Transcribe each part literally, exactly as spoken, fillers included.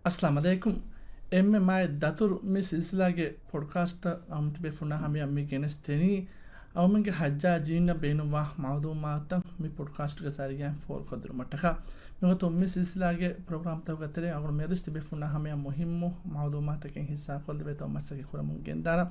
އައްސަލާމު ޢަލައިކުމް. އެންމެ މާތް ދަތުރު މި ސިލްސިލާގެ ޕޮޑްކާސްޓަށް އަމު ތިބޭފުޅުންނާ ހަމަޔަށް މި ގެނެސްދެނީ، އަޅުމެންގެ ޙައްޖާޖީންނަށް ބޭނުންވާ މަޢުލޫމާތުތައް މި ޕޮޑްކާސްޓްގެ ޒަރީޢާއިން ފޯރުކޮށްދިނުމަށްޓަކާ. މިގޮތުން މި ސިލްސިލާގެ ޕްރޮގްރާމްތަކުގެ ތެރެއިން އަޅުގަނޑު މިއަދު ތިބޭފުޅުންނާ ހަމަޔަށް މުހިއްމު މަޢުލޫމާތަކެއް ހިއްސާކޮށްލެވޭތޯ މަސައްކަތް ކުރަމުން ގެންދާނަން.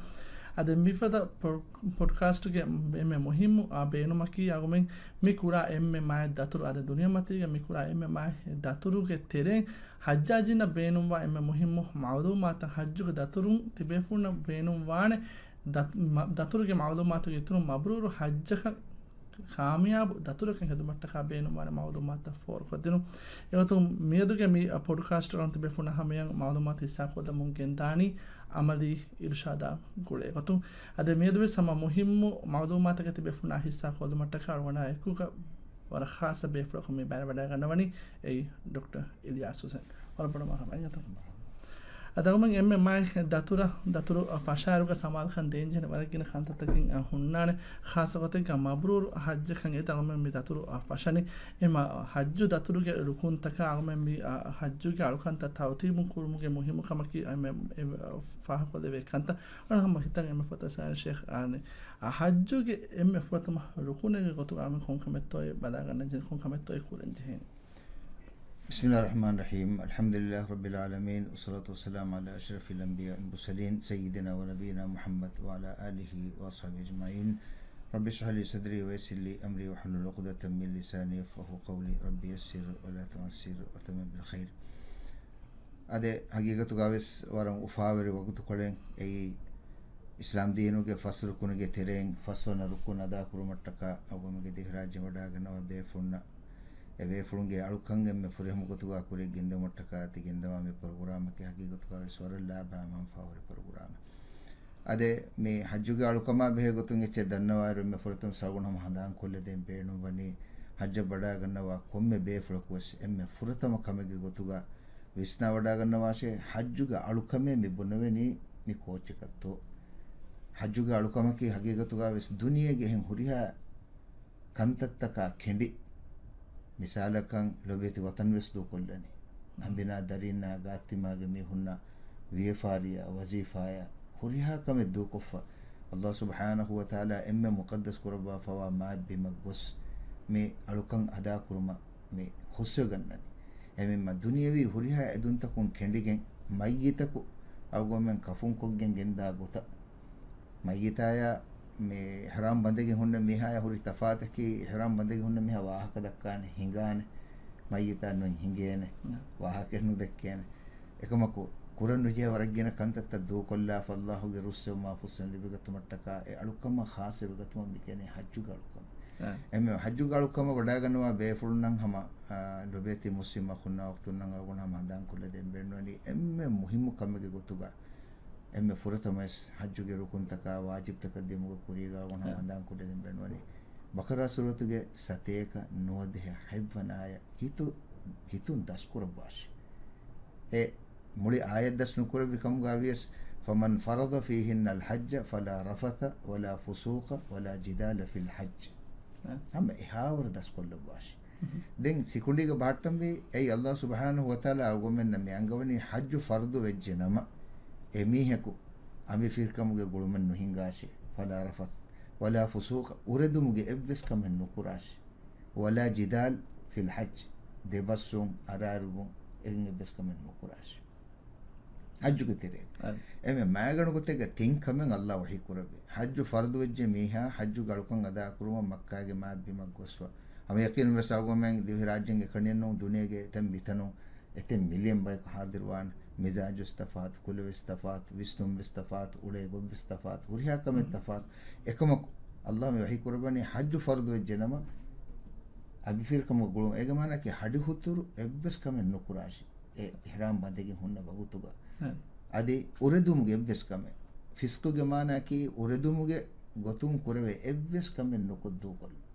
އަދި މިފަދަ ޕޮޑް-، ޕޮޑްކާސްޓްގެ އެންމެ މުހިއްމު އާ ބޭނުމަކީ އަޅުގަނޑުމެން މި ކުރާ އެންމެ މާތް ދަތުރު، އަދި ދުނިޔެމަތީގަ މި ކުރާ އެންމެ މާތް ދަތުރުގެ ތެރެއިން ޙައްޖާޖީންނަށް ބޭނުންވާ އެންމެ މުހިއްމު މަޢުލޫމާތަށް، ޙައްޖުގެ ދަތުރުން ތިބޭފުޅުންނަށް ބޭނުންވާނެ ދަތު-، މަ-، ދަތުރުގެ މަޢުލޫމާތުގެ އިތުރުން މަބްރޫރު ޙައްޖަކަށް ކާމިޔާބު ދަތުރަކަށް ހެދުމަށްޓަކާ ބޭނުންވާނެ މަޢުލޫމާތުތައް ފޯރުކޮށްދިނުން. އެގޮތުން މިއަދުގެ މި ޕޮޑްކާސްޓް އަޅުގަނޑު ތިބޭފުޅުންނާ ހަމަޔަށް މަޢުލޫމާތު ހިއްސާކޮށްލަމުން ގެންދާނީ ޢަމަލީ އިރުޝާދާ ގުޅޭ ގޮތުން. އަދި މިއަދުވެސް ހަމަ މުހިއްމު މަޢުލޫމާތަކެއް ތިބޭފުޅުންނާ ހިއްސާކޮށްލުމަށްޓަކާ އަޅުގަނޑާ އެކުގަ ވަރަށް ޚާއްޞަ ބޭފުޅަކު މި ބައިވެވަޑައިގަންނަވަނީ އެއީ ޑޮކްޓަރ އިލްޔާސް ހުސެން. ވަރަށް ބޮޑަށް މަރުޙަބާ. އަދި އަޅުގަނޑުމެން އެންމެ މާތް ދަތުރަށް، ދަތުރު ފަށާއިރުގަ ސަމާލުކަން ދޭންޖެހޭ ވަރަށް ގިނަ ކަންތައްތަކެއް ހުންނާނެ. ޚާއްޞަ ގޮތެއްގަ މަބްރޫރު ޙައްޖަކަށް އެދި އަޅުގަނޑުމެން މި ދަތުރު ފަށަނީ. އެމަ ޙައްޖު ދަތުރުގެ ރުކުންތަކާ އަޅުގަނޑުމެން މި ޙައްޖުގެ އަޅުކަންތައް ތަރުތީބު ކުރުމުގެ މުހިއްމު ކަމަކީ އެންމެ ފާހަގަކޮށްލެވޭ ކަންތައް. އަޅުގަނޑު ހަމަ ހިތަށް އެންމެ ފުރަތަމަ ޝޭޚް އާނެ. އާ، ޙައްޖުގެ އެންމެ ފުރަތަމަ ރުކުނެއްގެ ގޮތުގަ އަޅުގަނޑު ކޮން ކަމެއްތޯއޭ ބަލާގަންނަން ޖެހެނީ، ކޮން ކަމެއްތޯއޭ ކުރަން ޖެހެނީ؟ بسم الله الرحمن الرحيم. الحمد لله رب العالمين، والصلاة والسلام على أشرف الأنبياء والمرسلين، سيدنا ونبينا محمد وعلى آله وأصحابه أجمعين. رب اشرح لي صدري ويسر لي أمري واحلل عقدة من لساني يفقهوا قولي. رب يسر ولا تعسر وتمم بالخير. އަދި ޙަޤީޤަތުގަވެސް ވަރަށް އުފާވެރި ވަގުތުކޮޅެއް އެއީ، އިސްލާމް ދީނުގެ ފަސް ރުކުނުގެ ތެރެއިން ފަސްވަނަ ރުކުން އަދާކުރުމަށްޓަކާ އަޅުގަނޑުމެންގެ ދިވެހިރާއްޖެ ވަޑައިގަންނަވާ ބޭފުޅުންނަށް، އެ ބޭފުޅުންގެ އަޅުކަން އެންމެ ފުރިހަމަ ގޮތުގަ ކުރިއަށް ގެންދެވުމަށްޓަކާ ތި ގެންދަވާ މި ޕްރޮގްރާމަކީ ހަޤީޤަތުގަވެސް ވަރަށް ލާބަ މަންފާހުރި ޕްރޮގްރާމެއް. އަދި މި ޙައްޖުގެ އަޅުކަމާ ބެހޭ ގޮތުން އެއްޗެއް ދަންނަވާއިރު، އެންމެ ފުރަތަމަ އަޅުގަނޑު ހަމަ ހަނދާން ކޮށްލަދޭން ބޭނުންވަނީ، ޙައްޖަށް ވަޑައިގަންނަވާ ކޮންމެ ބޭފުޅަކުވެސް އެންމެ ފުރަތަމަ ކަމެއްގެ ގޮތުގަ ވިސްނާވަޑައިގަންނަވާށޭ، ޙައްޖުގެ އަޅުކަމޭ މި ބުނެވެނީ މި ކޯއްޗަކަށްތޯ؟ ޙައްޖުގެ އަޅުކަމަކީ ހަޤީޤަތުގަވެސް ދުނިޔޭގެ އެހެން ހުރިހާ ކަންތައްތަކާ ކެނޑި، މިސާލަކަށް ލޮބުވެތި ވަޠަން ވެސް ދޫކޮށްލަނީ. އަނބިނާ ދަރީންނާ ގާތްތިމާގެ މީހުންނާ ވިޔަފާރިއާ ވަޒީފާއާ ހުރިހާ ކަމެއް ދޫކޮށްފަ، އައްލާހު ސުބްޙާނަހު ވަތަޢާލާ އެންމެ މުޤައްދަސް ކުރައްވާފަވާ މާތް ބިމަށް ގޮސް، މި އަޅުކަން އަދާކުރުމަށް މި ހުސްވެގަންނަނީ. އެމެންމަ ދުނިޔަވީ ހުރިހާ އެދުންތަކުން ކެނޑިގެން، މައްޔިތަކު އަޅުގަނޑުމެން ކަފުންކޮށްގެން ގެންދާ ގޮތަށް، މައްޔިތާޔާ މި އިޙްރާމް ބަނދެގެން ހުންނަ މީހާޔާ ހުރި ތަފާތަކީ، އިޙްރާމް ބަނދެގެން ހުންނަ މީހާ ވާހަކަ ދައްކާނެ، ހިނގާނެ، މައްޔިތާ ނު ހިނގޭނެ، ނަ. ވާހަކަ ނުދެއްކޭނެ. އެކަމަކު، ކުރަން ނުޖެހޭ ވަރަށް ގިނަ ކަންތައްތައް ދޫކޮށްލާފަ، އައްލާހުގެ ރުއްސެވުމާ ފުއްސެވުން ލިބިގަތުމަށްޓަކާ، އެ އަޅުކަމަށް ޚާއްޞަވެގަތުމަށް މި ކިޔަނީ ޙައްޖުގެ އަޅުކަމަށް. އަ. އެންމެ ޙައްޖުގެ އަޅުކަމަށް ވަޑައިގަންނަވާ ބޭފުޅުންނަށް ހަމަ، އާ، ލޮބުވެތި މުސްލިމް އަޚުންނާ އުޚްތުންނަށް އަޅުގަނޑު ހަމަ ހަނދާން ކޮށްލަދޭން ބޭނުންވަނީ އެންމެ މުހިއްމު ކަމެއްގެ ގޮތުގަ އެންމެ ފުރަތަމަވެސް ޙައްޖުގެ ރުކުންތަކާ ވާޖިބްތަކަށް ދިއުމުގެ ކުރީގަ އަޅުގަނޑު ހަމަ އަ. ހަނދާން ކޮށްލަދޭން ބޭނުންވަނީ ބަޤަރާ ސޫރަތުގެ ސަތޭކަ ނުވަދިހަ ހަތްވަނަ އާޔަތް ހިތު-، ހިތުން ދަސްކުރައްވާށި. އެ މުޅި އާޔަތް ދަސް ނުކުރެއްވި ކަމުގަ ވިޔަސް، فَمَنْ فَرَضَ فِيهِنَّ الْحَجَّ فَلَا رَفَثَ وَلَا فُسُوقَ وَلَا جِدَالَ فِي الْحَجِّ. އަ. ހަމަ އެހާވަރު ދަސްކޮށްލައްވާށި. މުހު. ދެން ސިކުނޑީގަ ބަހައްޓަންވީ، އެއީ އައްލާހު ސުބްޙާނަހު ވަތަޢާލާ އަޅުގަނޑުމެންނަށް މި އަންގަވަނީ ޙައްޖު ފަރުޟު ވެއްޖެ ނަމަ، އެމީހަކު އަނބިފިރިކަމުގެ ގުޅުމެއް ނުހިނގާށޭ، فَلَا رَفَثَ وَلَا فُسُوقَ، އުރެދުމުގެ އެއްވެސް ކަމެއް ނުކުރާށޭ، وَلَا جِدَالَ فِي الْحَجِّ، ދެބަސްވުން، އަރާރުވުން، އެހެން އެއްވެސް ކަމެއް ނުކުރާށޭ. ޙައްޖުގެ ތެރޭ. އަ. އެމެ މާގަނޑު ގޮތެއްގަ ތިން ކަމެއް އައްލާ ވަޙީ ކުރެއްވި. ޙައްޖު ފަރުޟު ވެއްޖެ މީހާ، ޙައްޖުގެ އަޅުކަން އަދާކުރުމަށް މައްކާގެ މާތް ބިމަށް ގޮސްފަ. ހަމަ ޔަޤީނުން ވެސް އަޅުގަނޑުމެން ދިވެހިރާއްޖޭން އެކަނިއެއް ނޫން، ދުނިޔޭގެ އެތައް މިތަނުން އެތައް މިލިއަން ބަޔަކު ޙާޟިރުވާނެ. މިޒާޖުވެސް ތަފާތު، ކުލަވެސް ތަފާތު، ވިސްނުންވެސް ތަފާތު، އުޅޭ ގޮތްވެސް ތަފާތު، ހުރިހާ ކަމެއް މް. ތަފާތު. އެކަމަކު، އައްލާ މި ވަޙީ ކުރައްވަނީ ޙައްޖު ފަރުޟު ވެއްޖެ ނަމަ، އަނބިފިރިކަމުގެ ގުޅުން. އޭގެ މާނައަކީ ހަޑިހުތުރު އެއްވެސް ކަމެއް ނުކުރާށި. އެ އިޙްރާމް ބަނދެގެން ހުންނަ ވަގުތުގަ. އަ. އަދި އުރެދުމުގެ އެއްވެސް ކަމެއް. ފިސްޤުގެ މާނައަކީ އުރެދުމުގެ ގޮތުން ކުރެވޭ އެއްވެސް ކަމެއް ނުކޮށް ދޫކޮށްލުން.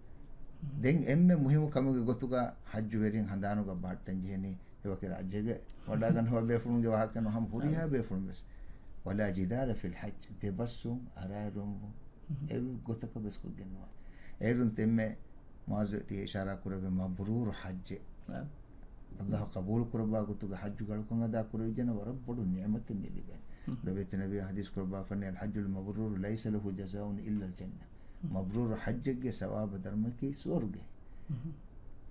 މް. ދެން އެންމެ މުހިއްމު ކަމުގެ ގޮތުގަ ޙައްޖުވެރިން ހަނދާނުގަ ބަހައްޓަން ޖެހެނީ، އެވަކި ރާއްޖޭގެ ވަޑައިގަންނަވާ ބޭފުޅުންގެ ވާހަކަ ނޫން، ހަމަ ހުރިހާ އަ. ބޭފުޅުން ވެސް، وَلَا جِدَالَ فِي الْحَجِّ، ދެބަސްވުން، އަރާރުވުން، މުހު. އެއް ގޮތަކަށް ވެސް ކޮށްގެން ނުވާނެ. އޭރުން ތެންމެ މާޒު ތި އިޝާރާ ކުރެއްވި މަބްރޫރު ޙައްޖެއް. އަ. ﷲ ޤަބޫލު ކުރައްވާ ގޮތުގަ ޙައްޖުގެ އަޅުކަން އަދާ ކުރެވިއްޖެނަ ވަރަށް ބޮޑު ނިޢުމަތެއް މި ލިބޭނެ. ލޮބެތި ނަބީ ޙަދީޘް ކުރައްވާފަންނަ، "الحج المبرور ليس له جزاء إلا الجنة." މަބްރޫރު ޙައްޖެއްގެ ސަވާބަށް ދަރުމައަކީ ސުވަރުގެ.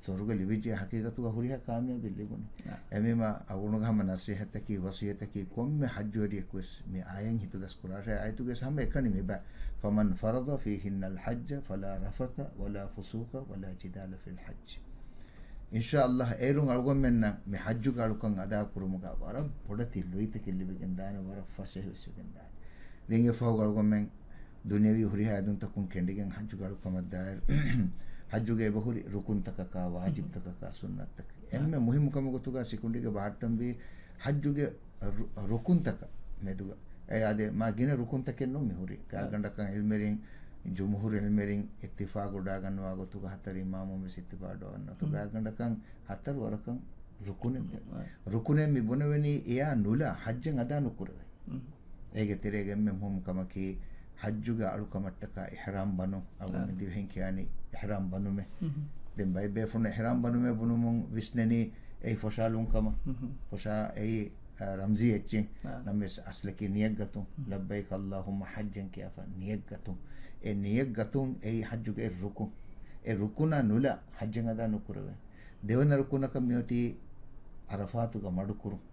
ސުވަރުގެ ލިބިއްޖެ ޙަޤީޤަތުގަ ހުރިހާ ކާމިޔާބެއް ލިބުނު. އެމީމާ އަޅުގަނޑުގެ ހަމަ ނަޞޭޙަތަކީ، ވަޞިއްޔަތަކީ، ކޮންމެ ޙައްޖުވެރިޔަކުވެސް މި އާޔަތް ހިތުދަސް ކުރާށޭ. އާޔަތުގެ ހަމަ އެކަނި މިބަ، "فمن فرض فيهن الحج فلا رفث ولا فسوق ولا جدال في الحج." އިންޝާﷲ، އޭރުން އަޅުގަނޑުމެންނަށް މި ޙައްޖުގެ އަޅުކަން އަދާ ކުރުމުގަ ވަރަށް ބޮޑެތި ލުއިތަކެއް ލިބިގެން ދާނެ، ވަރަށް ފަސޭހަވެސް ވެގެން ދާނެ. ދެން އެފަހު އަޅުގަނޑުމެން ދުނިޔަވީ ހުރިހާ އެދުންތަކުން ކެނޑިގެން ޙައްޖުގެ އަޅުކަމަށް ދާއިރު، ޙައްޖުގެ އެބަހުރި ރުކުންތަކަކާ، ވާޖިބްތަކަކާ، ސުންނަތްތަކަކާ. އެންމެ މުހިއްމު ކަމެއް ގޮތުގަ ސިކުނޑީގެ ބަހައްޓަންވީ ޙައްޖުގެ ރު-، ރުކުންތަކަށް މެދުގަ. އެ އާދެ، މާ ގިނަ ރުކުންތަކެއް ނޫން މި ހުރީ. ގާތްގަނޑަކަށް ޢިލްމުވެރިން، ޖުމްހޫރު ޢިލްމުވެރިން އިއްތިފާޤު ވެވަޑައިގަންނަވާ ގޮތުގަ، ހަތަރު އިމާމުން ވެސް އިއްތިފާޤު ވެވަޑައިގަންނަވާ ގޮތުގަ، ގާތްގަނޑަކަށް ހަތަރު ވަރަކަށް ރުކުނެއް ވޭ. ރުކުނެއް މި ބުނެވެނީ އެޔާ ނުލާ ޙައްޖެއް އަދާ ނުކުރެވޭ. އޭގެ ތެރޭގަ އެންމެ މުހިއްމު ކަމަކީ، ޙައްޖުގެ އަޅުކަމަށްޓަކާ އިޙްރާމް ބަނުން. އަޅުގަނޑު ދިވެހިން ކިޔާނީ އިޙްރާމް ބަނުމޭ. ދެން ބައެއް ބޭފުޅުން އިޙްރާމް ބަނުމޭ ބުނުމުން ވިސްނެނީ އެއީ ފޮށާލުން ކަމަށް. ފޮށާ އެއީ، އަ، ރަމްޒީ އެއްޗެއް. ނަމަވެސް އަސްލަކީ ނިޔަތްގަތުން. "لبيك اللهم حجا" ކިޔާފަ ނިޔަތްގަތުން. އެ ނިޔަތްގަތުން އެއީ ޙައްޖުގެ ރުކުން. އެ ރުކުނާ ނުލާ ޙައްޖެއް އަދާ ނުކުރެވޭ. ދެވަނަ ރުކުނަކަށް މިއޮތީ ޢަރަފާތުގަ މަޑުކުރުން.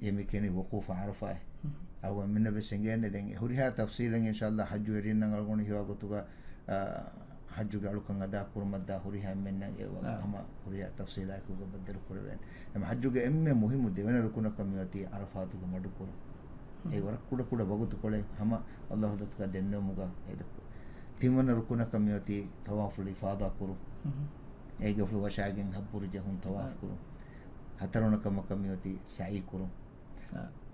އެ މި ކިޔަނީ ވުޤޫފު ޢަރަފާއޭ. އަޅުގަނޑުމެންނަށް ވެސް އެނގޭނެ ދެން އެ ހުރިހާ ތަފްޞީލެއް އިންޝާﷲ ޙައްޖުވެރިންނަށް އަޅުގަނޑު ހެޔޮ ގޮތުގަ، އާ، ޙައްޖުގެ އަޅުކަން އަދާ ކުރުމަށްދާ ހުރިހާ އެންމެންނަށް އެ ވަ-، ހަމަ ހުރިހާ ތަފްޞީލާއެކުގަ ބައްދަލު ކުރެވޭނެ. އެމަ ޙައްޖުގެ އެންމެ މުހިއްމު ދެވަނަ ރުކުނަކަށް މިއޮތީ ޢަރަފާތުގަ މަޑުކުރުން. އެ ވަރަށް ކުޑަ ކުޑަ ވަގުތުކޮޅެއް ހަމަ ﷲ ދަތުގަ ދެންނެވުމުގަ އެދަކު. ތިންވަނަ ރުކުނަކަށް މިއޮތީ ޠަވާފުލް އިފާޟާ ކުރުން. އޭގެ ފުޅު ވަށާގެން ހައްބުރު ޖެހުން، ޠަވާފު ކުރުން. ހަތަރުވަނަ ކަމަކަށް މިއޮތީ ސަޢީ ކުރުން.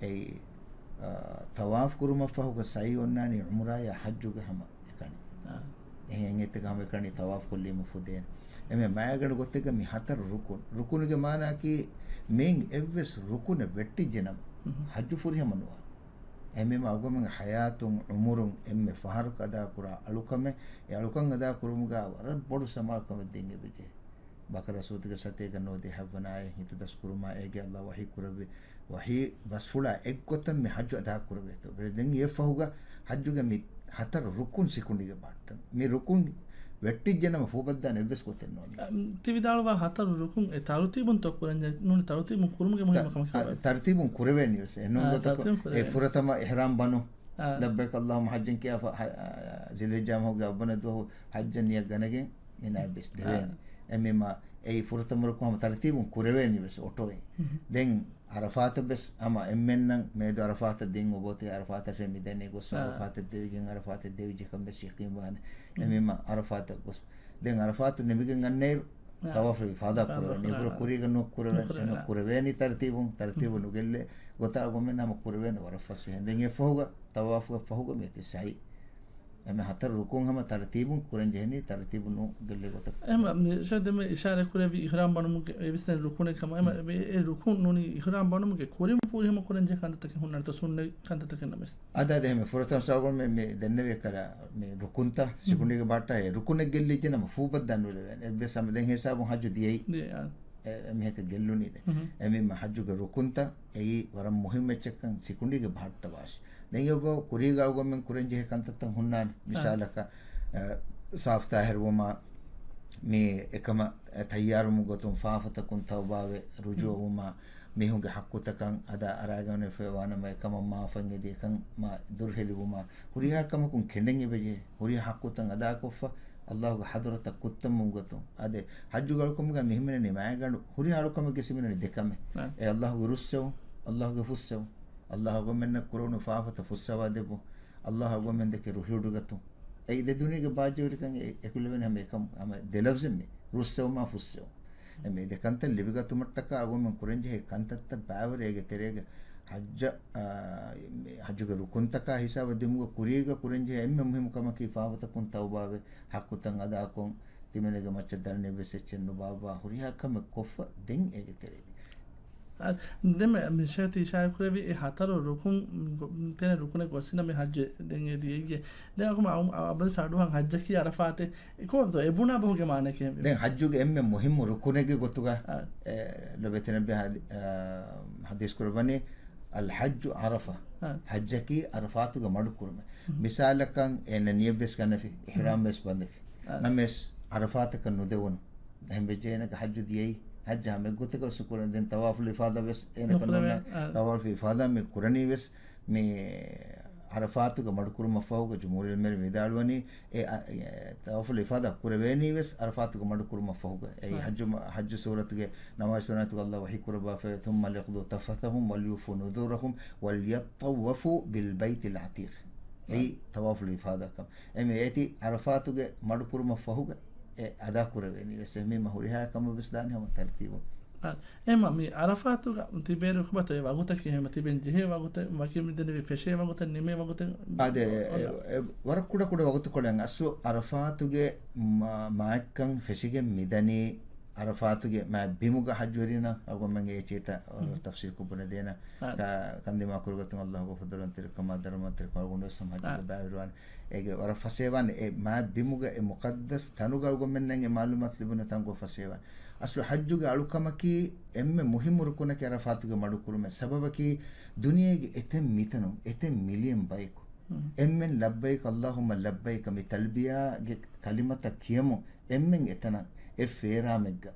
އެއީ، އާ، ޠަވާފު ކުރުމަށްފަހުގަ ސަޢީ އޮންނާނީ ޢުމްރާޔާ ޙައްޖުގެ ހަމަ އެކަނި. އެހެން އެތަކަށް ހަމަ އެކަނި ޠަވާފު ކޮށްލީމަ ފުދޭނެ. އެމެ މާގަނޑު ގޮތެއްގަ މި ހަތަރު ރުކުން. ރުކުނުގެ މާނައަކީ މިއިން އެއްވެސް ރުކުނެއް ވެއްޓިއްޖެނަމަ، ޙައްޖު ފުރިހަމަ ނުވާ. އެމީމާ އަޅުގަނޑުމެންގެ ޙަޔާތުން، ޢުމުރުން އެންމެ ފަހަރަކު އަދާކުރާ އަޅުކަމެއް، އެ އަޅުކަން އަދާކުރުމުގަ ވަރަށް ބޮޑު ސަމާލުކަމެއް ދޭން އެބަޖެހޭ. ބަޤަރާ ސޫރަތުގެ ސަތޭކަ ނުވަދިހަ ހަތްވަނަ އާޔަތް ހިތުދަސްކުރުމާ އޭގެ ﷲ ވަޙީ ކުރެއްވި ވަޙީ ބަސްފުޅާ އެއްގޮތަށް މި ޙައްޖު އަދާކުރެވޭތޯ. ދެން އެއަށްފަހުގަ ޙައްޖުގެ މި ހަތަރު ރުކުން ސިކުނޑީގެ ބަހައްޓަން. މި ރުކުން ވެއްޓިއްޖެނަމަ ފޫބައްދާނެ އެއްވެސް ގޮތެއް ނޯންނާނެ. އަ، ތި ވިދާޅުވާ ހަތަރު ރުކުން އެ ތަރުތީބުންތޯ ކުރަންޖެ-، ނޫނީ ތަރުތީބުން ކުރުމުގެ މުހިންމު ކަމަކީ ތަ-، ތަރުތީބުން ކުރެވޭނީ ވެސް. އެ ނޫން އާ، ގޮތަކަށް ތަރުތީބުން އެ ކުރެވޭނީ. ފުރަތަމަ އިޙްރާމް ބަނުން. އާ. "ލައްބައިކަ ﷲއުއްމަ ޙައްޖަން" ކިޔާފަ، ޙަ-، އާ، ޛުލްޙިއްޖާ މަހުގެ އަށްވަނަ ދުވަހު ޙައްޖަށް ނިޔަތް ގަނެގެން މިނާއަށް ވެސް ދެވޭނެ. އާ. އެމީމާ އެއީ ފުރަތަމަ ރުކުން ހަމަ ތަރުތީބުން ކުރެވޭނީ ވެސް އޮޓޯއިން. ދެން ޢަރަފާތަށް ވެސް ހަމަ އެންމެންނަށް މިއަދު ޢަރަފާތަށް ދިން އޮބޯތި ޢަރަފާތަށޭ މިދަނީ ގޮސް އާ. ޢަރަފާތަށް ދެވިގެން ޢަރަފާތަށް ދެވިއްޖެކަން ވެސް ޔަޤީންވާނެ. އެމީމާ ޢަރަފާތަށް ގޮސް. ދެން ޢަރަފާތު ނިމިގެން އަންނައިރު އާ. ޠަވާފު އިފާޟާ ކުރެވޭނެ. އިބުރަ ކުރީގަ ނުކުރެވޭނެ. ނުކުރެވޭނެ. އެމަ ކުރެވޭނީ ތަރުތީބުން، ތަރުތީބު ނުގެއްލޭ ގޮތާ އަޅުގަނޑުމެން ހަމަ ކުރެވޭނެ ވަރަށް ފަސޭހަ. ދެން އެއަށްފަހުގަ ޠަވާފުގެ ފަހުގަ މިއޮތީ ސަޢީ. އެމެ ހަތަރު ރުކުން ހަމަ ތަރުތީބުން ކުރަން ޖެހެނީ، ތަރުތީބު ނުގެއްލޭ ގޮތަކަށް. އެމަ މި ޝަ ދެމެ އިޝާރާތް ކުރެއްވި އިޙްރާމް ބަނުމުގެ އެވިސްނެން ރުކުނެއް ކަމަށް. އެމަ އެ ރުކުން ނޫނީ އިޙްރާމް ބަނުމުގެ ކުރިން ފުރިހަމަ ކުރަން ޖެހޭ ކަންތައްތަކެއް ހުންނަންތޯ ސުންނަތް ކަންތައްތަކެއް ނަމަވެސް. އަދާ ދެމެ ފުރަތަމަ ސަބަބުން މި، މި ދެންނެވި އެއްކަލަ މި ރުކުންތައް ސިކުނޑީގެ ބަހައްޓާ އެ ރުކުނެއް ގެއްލިއްޖެ ނަމަ ފޫބައްދާ ނުލެވޭނެ. އެއްވެސް ހަމަ ދެން ހިސާބުން ޙައްޖު ދިޔައީ. ދިޔަ، އާ. އެ، އެ މީހަކަށް ގެއްލުނީ ދެން. އެމީމަ ޙައްޖުގެ ރުކުންތައް އެއީ ވަރަށް މުހިއްމު އެއްޗެއްކަން ސިކުނޑީގެ ބަހައްޓަވާށި. ދެން އެއްވަރު ކުރީގަ އަޅުގަނޑުމެން ކުރަން ޖެހޭ ކަންތައްތައް ހުންނާނެ. އާ. މިސާލަކަށް، އެ، ސާފުތާހިރުވުމާ، މި އެކަމަށް ތައްޔާރުވުމުގެ ގޮތުން ފާފަތަކުން ތައުބާވެ ރުޖޫޢަވުމާ، މީހުންގެ ޙައްޤުތަކަށް އަދާ އަރާގަނެފައިވާނަމަ އެކަމަށް މާފަށް އެދި އެކަން މާ ދުރުހެލިވުމާ، ހުރިހާ ކަމަކުން ކެނޑެން އެބަޖެހޭ. ހުރިހާ ޙައްޤުތައް އަދާކޮށްފަ، ﷲގެ ޙަޟްރަތަށް ކުއްތަންވުމުގެ ގޮތުން. އާދެ، ޙައްޖުގެ އަޅުކަމުގަ މި ހިމެނެނީ މާގަނޑު. ހުރިހާ އަޅުކަމެއްގެ ހިމެނެނީ ދެ ކަމެއް. އާ. އެ ﷲގެ ރުއްސެވުން، ﷲގެ ފުއްސެވުން. ﷲ އަޅުގަނޑުމެންނަށް ކުރެވުނު ފާފަތައް ފުއްސަވާ ދެއްވުން. ﷲ އަޅުގަނޑުމެން ދެކެ ރުހިވޮޑިގަތުން. އެ ދެ ދުނިޔޭގެ ބާއްޖަވެރިކަން އެ-، އެކުލެވެން ހަމަ އެކަމް، ހަމަ ދެ ލަފްޒެއް މި. ރުއްސެވުމާ ފުއްސެވުން. އެ މި ދެ ކަންތައް ލިބިގަތުމަށްޓަކާ އަޅުގަނޑުމެން ކުރަންޖެހޭ ކަންތައްތައް ބައިވަރު އޭގެ ތެރޭގަ ޙައްޖަށް، އާ، މި ޙައްޖުގެ ރުކުންތަކާ ހިސާބަށް ދިމުގަ ކުރީގަ ކުރަންޖެހޭ އެންމެ މުހިއްމު ކަމަކީ ފާފަތަކުން ތައުބާވެ، ޙައްޤުތައް އަދާކޮށް، ތިމެނެގެ މައްޗަށް ދަރަނިވެސް އެއްޗެއް ނުބާއްވާ ހުރިހާ ކަމެއް ކޮށްފަ ދެން އޭގެ ތެރޭގަ. ދެން މި ޝޭޚް އިޝާރާތް ކުރެއްވި އެ ހަތަރު ރުކުން ގޮ-، ތެނެއް ރުކުނެއް ގޮސްސިނަމޭ ޙައްޖު ދެން އެ ދިޔައީ. ދެން އަޅުގަނޑު އަބަދު އަޑުއަހަން ޙައްޖަކީ ޢަރަފާތެއް. އެ ކޮބާތޯ އެ ބުނާ ބަހުގެ މާނައަކީ؟ ދެން ޙައްޖުގެ އެންމެ މުހިއްމު ރުކުނެއްގެ ގޮތުގަ، އާ. އެ، ލޮބެތި ނަބި ޙަދީ-، އާ، ޙަދީޘް ކުރައްވަނީ، "الحج عرفة." އާ. ޙައްޖަކީ ޢަރަފާތުގަ މަޑުކުރުމެއް. މިސާލަކަށް އޭނަ ނިޔަތްވެސް ގަނެފި، އިޙްރާމްވެސް ބަނދެފި. އާ. ނަމަވެސް ޢަރަފާތަކަށް ނުދެވުނު. އެހެން ވެއްޖެ އޭނަގެ ޙައްޖު ދިޔައީ، ޙައްޖު ހަމަ އެއްގޮތަކަށް ވެސް ނުކުރަން. ދެން ޠަވާފުލް އިފާޟާ ވެސް އޭނަ ނުކުރެވޭ. ކަންނޫން. އާ. ޠަވާފުލް އިފާޟާ މި ކުރަނީ ވެސް މި ޢަރަފާތުގަ މަޑުކުރުމަށް ފަހުގަ ޖުމްހޫރު ޢުލަމާއުން ވިދާޅުވަނީ، އެ، އަ، އެ، ޠަވާފުލް އިފާޟާ ކުރެވޭނީ ވެސް ޢަރަފާތުގަ މަޑުކުރުމަށް ފަހުގަ. އެއީ އާ. ޙައްޖު މަ-، ޙައްޖު ސޫރަތުގެ ނަމާދު ސުންނަތުގަ ﷲ ވަޙީ ކުރައްވާފައި، "ثم ليقضوا تفثهم وليوفوا نذورهم وليطوفوا بالبيت العتيق." އެއީ އާ. ޠަވާފުލް އިފާޟާ ކަމަށް. އެމެ އޭތި ޢަރަފާތުގެ މަޑުކުރުމަށް ފަހުގަ އެ އަދާ ކުރެވޭނީ ވެސް އެހެންވީމަ ހުރިހާ ކަމެއް ވެސް ދާނެ ހަމަ ތަރުތީބުން. އާ، އެހެންވީމަ މި ޢަރަފާތުގަ ތިބޭރު ކޮބާތޯ އެ ވަގުތަކީ އެހެންވީމަ ތިބެން ޖެހޭ ވަގުތެއް ވަކި މިދެންނެވި ފެށޭ ވަގުތެއް ނިމޭ ވަގުތެއް އާދެ، އެ، އޮންނަ. އެ، ވަރަށް ކުޑަ ކުޑަ ވަގުތުކޮޅެއް އަސްލު ޢަރަފާތުގެ މާ-، މާތްކަން ފެށިގެން މިދަނީ ޢަރަފާތުގެ މާތް ބިމުގަ ޙައްޖުވެރިންނަށް އަޅުގަނޑުމެން އެ ޗޭތައް ވަރަށް ހުން. ތަފްސީލްކޮށް ބުނެދޭނަ. އާ. ކަ-، ކަންދިމާ ކުރުގަތުން ﷲ ގެ ފަޟުލުވަންތަކަމާ ދަރުމަވަންތަކަމާ އަޅުގަނޑު ވެސް ހަމަ ޙައްޖުގަ އާ. ބައިވެރިވާނެ. އޭގެ ވަރަށް ފަސޭވާނެ. އެ މާތް ބިމުގަ އެ މުޤައްދަސް ތަނުގަ އަޅުގަނޑުމެންނަށް އެ މަޢުލޫމާތު ލިބުނު ތަންކޮޅު ފަސޭވާނެ. އަސްލު ޙައްޖުގެ އަޅުކަމަކީ އެންމެ މުހިއްމު ރުކުނަކީ ޢަރަފާތުގެ މަޑުކުރުމެއް. ސަބަބަކީ ދުނިޔޭގެ އެތައް މިތަނުން އެތައް މިލިއަން ބަޔަކު ހުން. އެންމެން "لبيك اللهم لبيك" މި ތަލްބިޔާގެ ކަލިމަތައް ކިޔަމުން އެންމެން އެތަނަށް އެއް ފޭރާމެއްގަ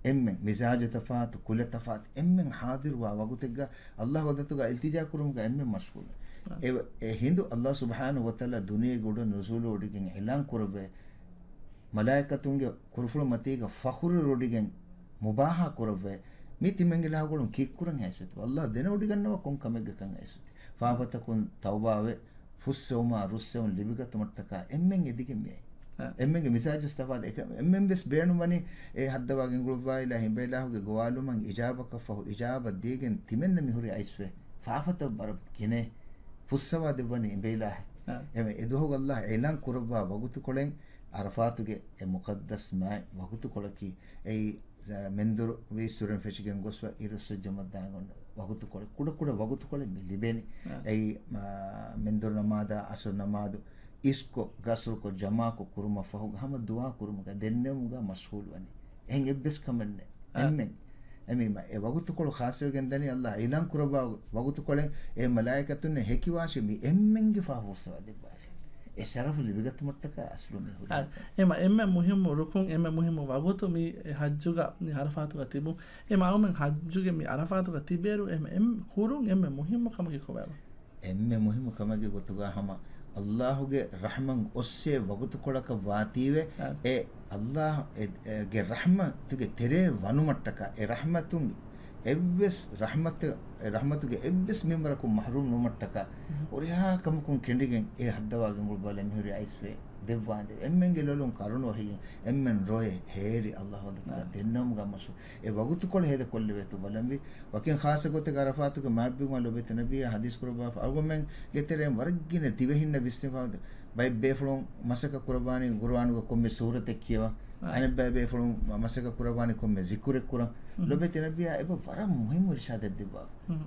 އެންމެން މިޒާޖު ތަފާތު، ކުލަ ތަފާތު، އެންމެން ޙާޟިރުވާ ވަގުތެއްގަ ﷲ ގެ ޙަޟްރަތުގަ އިލްތިޖާ ކުރުމުގަ އެންމެން މަޝްޣޫލު. އާ. އެ، އެ ހިނދު ﷲ ސުބްޙާނަހޫ ވަތަޢާލާ ދުނިޔޭގެ އުޑަށް ނުޒޫލު އޮޑިގެން އިޢުލާން ކުރެއްވި، މަލާއިކަތުންގެ ކުރުފުޅު މަތީގަ ފަޚުރު ރޮޑިގެން މުބާހާ ކުރެއްވި، މި ތިމެންގެ ލާގޮޅުން ކީއްކުރަން ހައިސްވެތި؟ ﷲ ދެނެވޮޑިގަންނަވާ ކޮން ކަމެއްގަ ކަން ހައިސްވެތި؟ ފާފަތަކުން ތައުބާވެ، ފުއްސެވުމާ ރުއްސެވުން ލިބިގަތުމަށްޓަކާ އެންމެން އެދިގެން މިއައީ. އަ. އެންމެންގެ މިޒާޖު ތަފާތު. އެކަ-، އެންމެން ވެސް ބޭނުންވަނީ އެ ހައްދަވާ ގެންގުޅުއްވާ އިލާހު، އިބައިލާހުގެ ގޮވާލުމަށް އިޖާބަކަށް ފަހު، އިޖާބަ ދީގެން ތިމެންނަށް މިހުރީ އައިސްވެ. ފާފަތައް ވަރަށް ގިނަ ފުއްސަވާ ދެއްވަނީ އިބައިލާހެއް. އަ. އެމެ އެ ދުވަހު ﷲ އިޢުލާން ކުރައްވާ ވަގުތުކޮޅެއް ޢަރަފާތުގެ އެ މުޤައްދަސް މާތް ވަގުތުކޮޅަކީ އެއީ މެންދުރު ވީއްސުރެން ފެށިގެން ގޮސްފަ އިރުއްސުއްޖަމަށް ދާން އޮންނަ ވަގުތުކޮޅެއް، ކުޑަކުޑަ ވަގުތުކޮޅެއް މި ލިބެނީ. އާ. އެއީ، މާ، މެންދުރު ނަމާދާ، އަސުރު ނަމާދު، އިސްކޮށް، ގަސްރުކޮށް، ޖަމާކޮށް ކުރުމަށް ފަހުގަ ހަމަ ދުޢާ ކުރުމުގަ، ދެންނެވުމުގަ މަޝްޣޫލު ވަނީ. އެހެން އެއްވެސް ކަމެއް ނެތް. އާ. އެންމެން. އެމީ މަ-، އެ ވަގުތުކޮޅު ޚާއްޞަވެގެން ދަނީ ﷲ އިޢުލާން ކުރައްވާ ވަގުތުކޮޅެއް އެ މަލާއިކަތުންނެއް ހެކިވާށޭ މި އެންމެންގެ ފާފަ ފުއްސަވާ ދެއްވާފަ. އެ ޝަރަފު ލިބިގަތުމަށްޓަކާ އަސްލު މި ހުރި. އާ، އެމަ-، އެންމެ މުހިއްމު ރުކުން، އެންމެ މުހިއްމު ވަގުތު މި އެ ޙައްޖުގަ މި ޢަރަފާތުގަ ތިބުން. އެ މަޢުލޫމެއް ޙައްޖުގެ މި ޢަރަފާތުގަ ތިބޭރު އެންމެ، އެން-، ކުރުން އެންމެ މުހިއްމު ކަމަކީ ކޮބާބާ؟ އެންމެ މުހިއްމު ކަމެއްގެ ގޮތުގަ ހަމަ ﷲ ގެ ރަޙްމަތް އޮއްސޭ ވަގުތުކޮޅަކަށް ވާތީވެ، އާ. އެ ﷲ އެ-، އެ-، ގެ ރަޙްމަތުގެ ތެރޭ ވަނުމަށްޓަކާ، އެ ރަޙްމަތުން އެއްވެސް ރަޙްމަތެއް، އެ ރަޙްމަތުގެ އެއްވެސް މިންވަރަކުން މަޙްރޫމް ނުވުމަށްޓަކާ، މުހު. ހުރިހާ ކަމަކުން ކެނޑިގެން އެ ހައްދަވާ ގެންގުޅުއްވާލާ މިހުރި އައިސްވެ ދެއްވާނދެ. އެންމެންގެ ލޮލުން ކަރުނަ ވަހިގެން އެންމެން ރޮއެ ހޭރި ﷲ ވަދަތުގަ އާ. ދެންނެވުމުގަ މަޝްޣޫލު. އެ ވަގުތުކޮޅު ހޭދަކޮށްލެވޭތޯ ބަލަންވީ. ވަކިން ޚާއްޞަ ގޮތެއް ޢަރަފާތުގެ މާތް ބިމުގަ ލޮބެތި ނަބިއްޔާ ޙަދީޘް ކުރައްވާފަ. އަޅުގަނޑުމެންގެ ތެރެއިން ވަރަށް ގިނަ ދިވެހިންނަށް ވިސްނިފަ ބައެއް ބޭފުޅުން މަސައްކަތް ކުރައްވާނީ ޤުރުއާނުގަ ކޮންމެ ސޫރަތެއް ކިޔަވާ. އާ. އަނެއްބައި ބޭފުޅުން މަ-، މަސައްކަތް ކުރައްވާނީ ކޮންމެ ޒިކުރެއް ކުރަން. މުހު. ލޮބެތި ނަބިއްޔާ އެބަ ވަރަށް މުހިއްމު އިރުޝާދެއް ދެއްވާ. މުހު.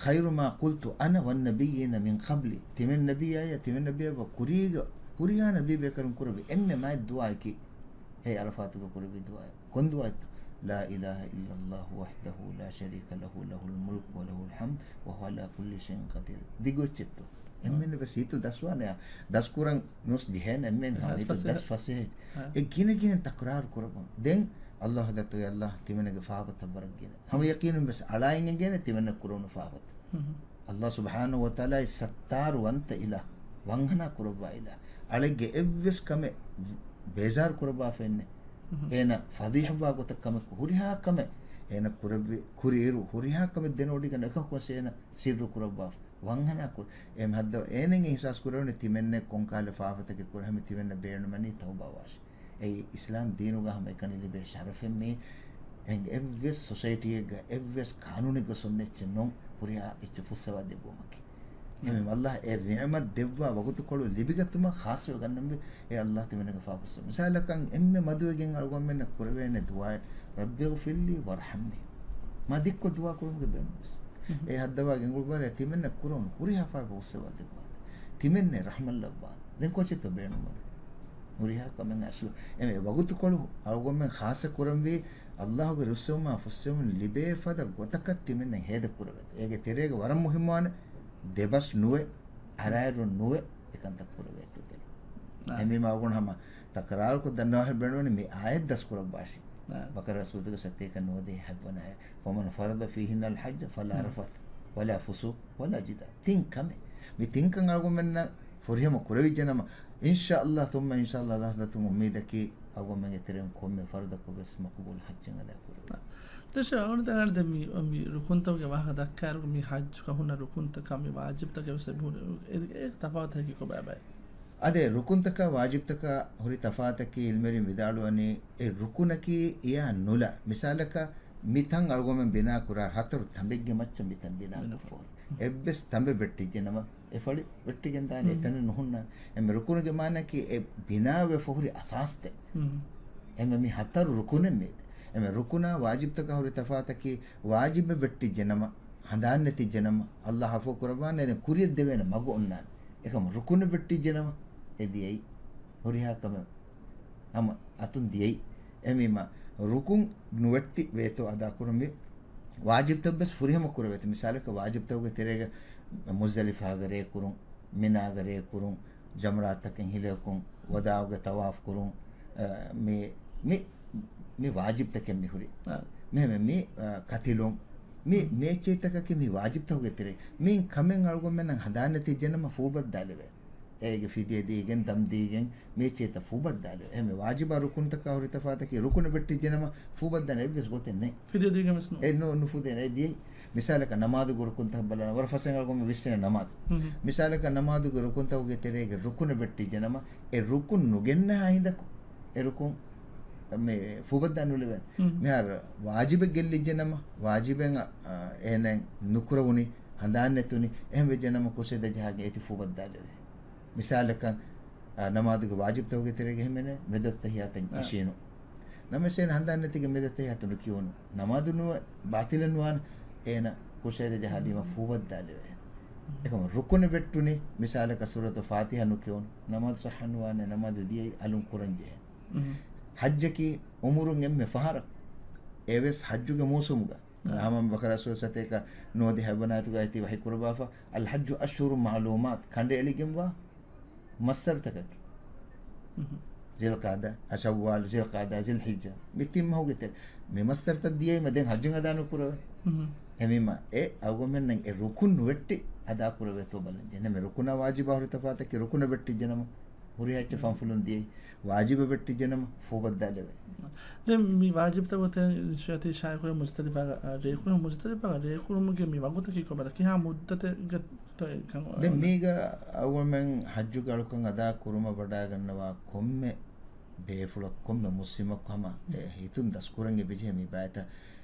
"خير ما قلت أنا والنبيون من قبلي." ތިމެން ނަބިއްޔާއާ، ތިމެން ނަބިއްޔާ ކުރީގަ ހުރިހާ ނަބީ ބޭކަލުން ކުރެއްވި އެންމެ މާތް ދުޢާއަކީ އެ ޢަރަފާތުގަ ކުރެއްވި ދުޢާ. ކޮން ދުޢާއެއްތޯ؟ "لا إله إلا الله وحده لا شريك له، له الملك وله الحمد وهو على كل شيء قدير." ދިގު އެއްޗެއްތޯ؟ އެންމެން ވެސް ހިތު ދަސްވާނެ، ދަސްކުރަން ނުވެސް ޖެހޭނެ އެންމެން ހަމަ ހިތު ދަސް ފަސޭހަ. އެ ގިނަ ގިނަ ތަކުރާރު ކުރައްވަން. ދެން ﷲ ވަދަތުގެ ﷲ ތިމެންގެ ފާފަތައް ވަރަށް ގިނަ. ހަމަ ޔަޤީނުން ވެސް އަޅާއިން އެނގޭނެ ތިމެންނަށް ކުރެވުނު ފާފަތައް. މުހު. ﷲ ސުބްޙާނަހޫ ވަތަޢާލާ ސައްތާރު ވަންތަ އިލާހު، ވަންހަނާ ކުރައްވާ އިލާހު. އަޅެއްގެ އެއްވެސް ކަމެއް ބޭޒާރު ކުރައްވާފައެއްނެއް. މުހު. އޭނަ ފަޟީޙަވާ ގޮތަށް ކަމެއް ހުރިހާ ކަމެއް އޭނަ ކުރެއްވި، ކުރިއިރު ހުރިހާ ކަމެއް ދެނެވޮޑިގަންނަ އެކަކުވެސް އޭނަ ސިއްރު ކުރައްވާފަ. ވަންހަނާ ކުރ-، އެ ހައްދަ އޭނައިން އިޙްސާސް ކުރެވުނީ ތިމެންނެއް ކޮންކަހަލަ ފާފަތަކެއް ކުރަ ހަމަ ތިމެންނަށް ބޭނުމަނީ ތައުބާވާށޭ. އެއީ އިސްލާމް ދީނުގަ ހަމަ އެކަނި ލިބޭ ޝަރަފެއް މީ. އެހެން އެއްވެސް ސޮސައިޓީއެއްގަ އެއްވެސް ޤާނޫނެއްގަ ސުންނަ އެއްޗެއް ނޫން ހުރިހާ އެއްޗެއް ފުއްސަވާ ދެއްވުމަކީ. އެހެން ﷲ އެ ނިޢުމަތް ދެއްވާ ވަގުތުކޮޅު ލިބިގަތުމަށް ޚާއްޞަވެ ގަންނަންވީ އެ ﷲ ތިމެންގެ ފާފަ ފުއްސަވާ. މިސާލަކަށް އެންމެ މަދުވެގެން އަޅުގަނޑުމެންނަށް ކުރެވޭނެ ދުޢާއެއް، "رب اغفر لي وارحمني." މަ ދިއްކޮށް ދުޢާ ކުރުމުގެ ބޭނުންވެސް. އެ ހައްދަވާ ގެންގުޅުއްވާލާ ތިމެންނަށް ކުރަން ހުރިހާ ފަހަރު އުއްސަވާ ދެއްވާނެ. ތިމެންނެ ރަޙްމަތް ލައްވާނެ. ދެން ކޯޗެއްތޯ ބޭނުންވަނީ؟ ހުރިހާ ކަމެއް އަސްލު. އެމެ ވަގުތުކޮޅު އަޅުގަނޑުމެން ޚާއްޞަ ކުރަންވީ، ﷲ ގެ ރުއްސެވުމާ ފުއްސެވުން ލިބޭ ފަދަ ގޮތަކަށް ތިމެންނަށް ހޭދަ ކުރެވޭތޯ. އޭގެ ތެރޭގަ ވަރަށް މުހިއްމުވާނެ، ދެބަސް ނުވެ، އަރާއިރު ނުވެ، އެކަންތައް ކުރެވޭތޯ ބެލުން. އެމީމާ އަޅުގަނޑު ހަމަ ތަކުރާރުކޮށް ދަންނަވާފަ ބޭނުންވަނީ މި އާޔަތް ދަސްކުރައްވާށި. ބަޤަރާ ސޫރަތުގެ ސަތޭކަ ނުވަދިހަ ހަތްވަނަ އާޔަތް، "فمن فرض فيهن الحج فلا رفث ولا فسوق ولا جدال." ތިން ކަމެއް. މި ތިންކަން އަޅުގަނޑުމެންނަށް ފުރިހަމަ ކުރެވިއްޖެނަމަ، އިންޝާﷲ ތުންމަ އިންޝާﷲ ދަތުން އުއްމީދަކީ އަޅުގަނޑުމެންގެ ތެރެއިން ކޮންމެ ފަރުދަކު ވެސް މަޤުބޫލު ޙައްޖެއް އަދާ ކުރެވޭ. ދެން ޝޭޚް އަޅުގަނޑު ދެން މި، މި ރުކުންތަކުގެ ވާހަކަ ދައްކާއިރު މި ޙައްޖުގަ ހުންނަ ރުކުންތަކާ މި ވާޖިބްތަކެއް ވެސް އެބަހުރި. އެ، އޭގެ ތަފާތު ހެކި ކޮބާބައޭ؟ އާދެ، ރުކުންތަކާ ވާޖިބްތަކާ ހުރި ތަފާތަކީ ޢިލްމުވެރިން ވިދާޅުވަނީ، އެ ރުކުނަކީ އެޔާ ނުލާ. މިސާލަކަށް މި ތަން އަޅުގަނޑުމެން ބިނާ ކުރާ ހަތަރު ތަނބެއްގެ މައްޗަށް މި ތަން ބިނާ ކޮށްފަ ހުރި. އެއްވެސް ތަނބެއް ވެއްޓިއްޖެނަމަ، އެ ފަޅި ވެއްޓިގެން ދާނެ، އެތަނެއް ނުހުންނާނެ. އެމެ ރުކުނުގެ މާނައަކީ އެ ބިނާވެފަ ހުރި އަސާސްތައް. އެމެ މި ހަތަރު ރުކުނެއް މީ. އެމެ ރުކުނާ ވާޖިބްތަކާ ހުރި ތަފާތަކީ، ވާޖިބެއް ވެއްޓިއްޖެނަމަ، ހަނދާން ނެތިއްޖެނަމަ، ﷲ ޢަފޫ ކުރައްވާނެ، ދެން ކުރިޔަށް ދެވޭނެ މަގު އޮންނާނެ. އެކަމަ ރުކުނެއް ވެއްޓިއްޖެނަމަ، އެ ދިޔައީ. ހުރިހާ ކަމެއް ހަމަ އަތުން ދިޔައީ. އެމީމަ ރުކުން ނުވެއްޓި ވޭތޯ އަދާކުރުން މި ވާޖިބްތައް ވެސް ފުރިހަމަ ކުރެވޭތޯ. މިސާލަކަށް ވާޖިބްތަކުގެ ތެރޭގަ މުޒްދަލިފާގަ ރޭ ކުރުން، މިނާގަ ރޭ ކުރުން، ޖަމްރާތަކެއް ހިލައަކުން، ވަދާޢުގެ ޠަވާފު ކުރުން، އަ، މި، މި، މި ވާޖިބްތަކެއް މި ހުރި. އާ. މި، މި، މި، އަ، ކަތިލުން، މި، މި އެއްޗެހިތަކަކީ މި ވާޖިބްތަކުގެ ތެރޭ. މި ކަމެއް އަޅުގަނޑުމެންނަށް ހަނދާން ނެތިއްޖެނަމަ ފޫބައްދާލެވޭ. އޭގެ ފިދިޔަ ދީގެން، ދަމް ދީގެން، މި އެއްޗެހިތައް ފޫބައްދާލެވޭ. އެހެންވެ ވާޖިބާ ރުކުންތަކާ ހުރި ތަފާތަކީ ރުކުނެއް ވެއްޓިއްޖެނަމަ ފޫބައްދާނެ އެއްވެސް ގޮތެއް ނެތް. ފިދިޔަ ދީގެން ވެސް ނު. އެ ނު، ނުފުދޭނެ އެ ދިޔައީ. މިސާލަކަށް ނަމާދުގެ ރުކުންތައް ބަލަން، ވަރަށް ފަސޭހައިން އަޅުގަނޑު ވިސްނޭ ނަމާދު. މިސާލަކަށް ނަމާދުގެ ރުކުންތަކުގެ ތެރޭގެ ރުކުނެއް ވެއްޓިއްޖެނަމަ، އެ ރުކުން ނުގެންނަހާ ހިނދަކު އެ ރުކުން މި ފޫބައްދާ ނުލެވޭނެ. މިހާރު ވާޖިބެއް ގެއްލިއްޖެނަމަ، ވާޖިބެއް، އަ، އޭނައެއް ނުކުރެވުނީ، ހަނދާން ނެތުނީ، އެހެން ވެއްޖެނަމަ ކުށެއް ދަށް ޖަހާގެން އޭތި ފޫބައްދާލެވޭ. މިސާލަކަށް، އާ، ނަމާދުގެ ވާޖިބްތަކުގެ ތެރޭގަ ހިމެނޭ މެދު އަތްތަޙިއްޔާތަށް އާ. އިށީނު. ނަމަވެސް އޭނަ ހަނދާން ނެތިގެން މެދު އަތްތަޙިއްޔާތު ނުކިޔުނު. ނަމާދު ނުވެ ބާޠިލެއް ނުވާނެ. އޭނަ ކުށެއް ދަށް ޖަހާލީމަ ފޫބައްދާލެވޭ. އެކަމަ ރުކުނެއް ވެއްޓުނީ މިސާލަކަށް ސޫރަތު ފާތިޙާ ނުކިޔުނު. ނަމާދު ޞައްޙަ ނުވާނެ، ނަމާދު ދިޔައީ އަލުން ކުރަން ޖެހޭ. ޙައްޖަކީ އުމުރުން އެންމެ ފަހަރަކު. އެވެސް ޙައްޖުގެ މޫސުމުގަ. އާ. ހަމަ ބަޤަރާ ސޫރަ ސަތޭކަ ނުވަދިހަ ހަތްވަނަ އާޔަތުގައި ތި ވަޙީ ކުރައްވާފަ، "الحج أشهر معلومات" ކަނޑައެޅިގެންވާ މައްސަރުތަކަކީ. ޒިލްޤަޢިދާ، ޝައްވާލް، ޒިލްޤަޢިދާ، ޒިލްޙިއްޖާ. މި ތިން މަހުގެ ތެރޭ. މި މައްސަރުތައް ދިޔައީމަ ދެން ޙައްޖުން އަދާ ނުކުރެވޭ. އެހެންވީމަ އެ އަޅުގަނޑުމެންނަށް އެ ރުކުން ނުވެއްޓި އަދާ ކުރެވޭތޯ ބަލަން ޖެހޭ. އެހެންވީމަ ރުކުނާ ވާޖިބާ ހުރި ތަފާތަކީ ރުކުނެއް ވެއްޓިއްޖެނަމަ ހުރިހާ އެއްޗެއް ފަންފުޅުން ދިޔައީ. ވާޖިބެއް ވެއްޓިއްޖެނަމަ ފޫބައްދާލެވޭ. ދެން މި ވާޖިބްތައް ގޮތެއް ޝޭޚް ޝާއިޢު ކުރެއްވި މުޒްދަލިފާގަ، އާ، ރޭކުރުން، މުޒްދަލިފާގަ ރޭކުރުމުގެ މި ވަގުތަކީ ކޮބާ؟ ކިހާ މުއްދަތެއްގަ ދެން މީގަ އަޅުގަނޑުމެން ޙައްޖުގެ އަޅުކަން އަދާ ކުރުމަށް ވަޑައިގަންނަވާ ކޮންމެ ބޭފުޅަކު، ކޮންމެ މުސްލިމަކު ހަމަ އެ ހިތުން ދަސްކުރަން އެބަޖެހޭ މި ބައިތައް.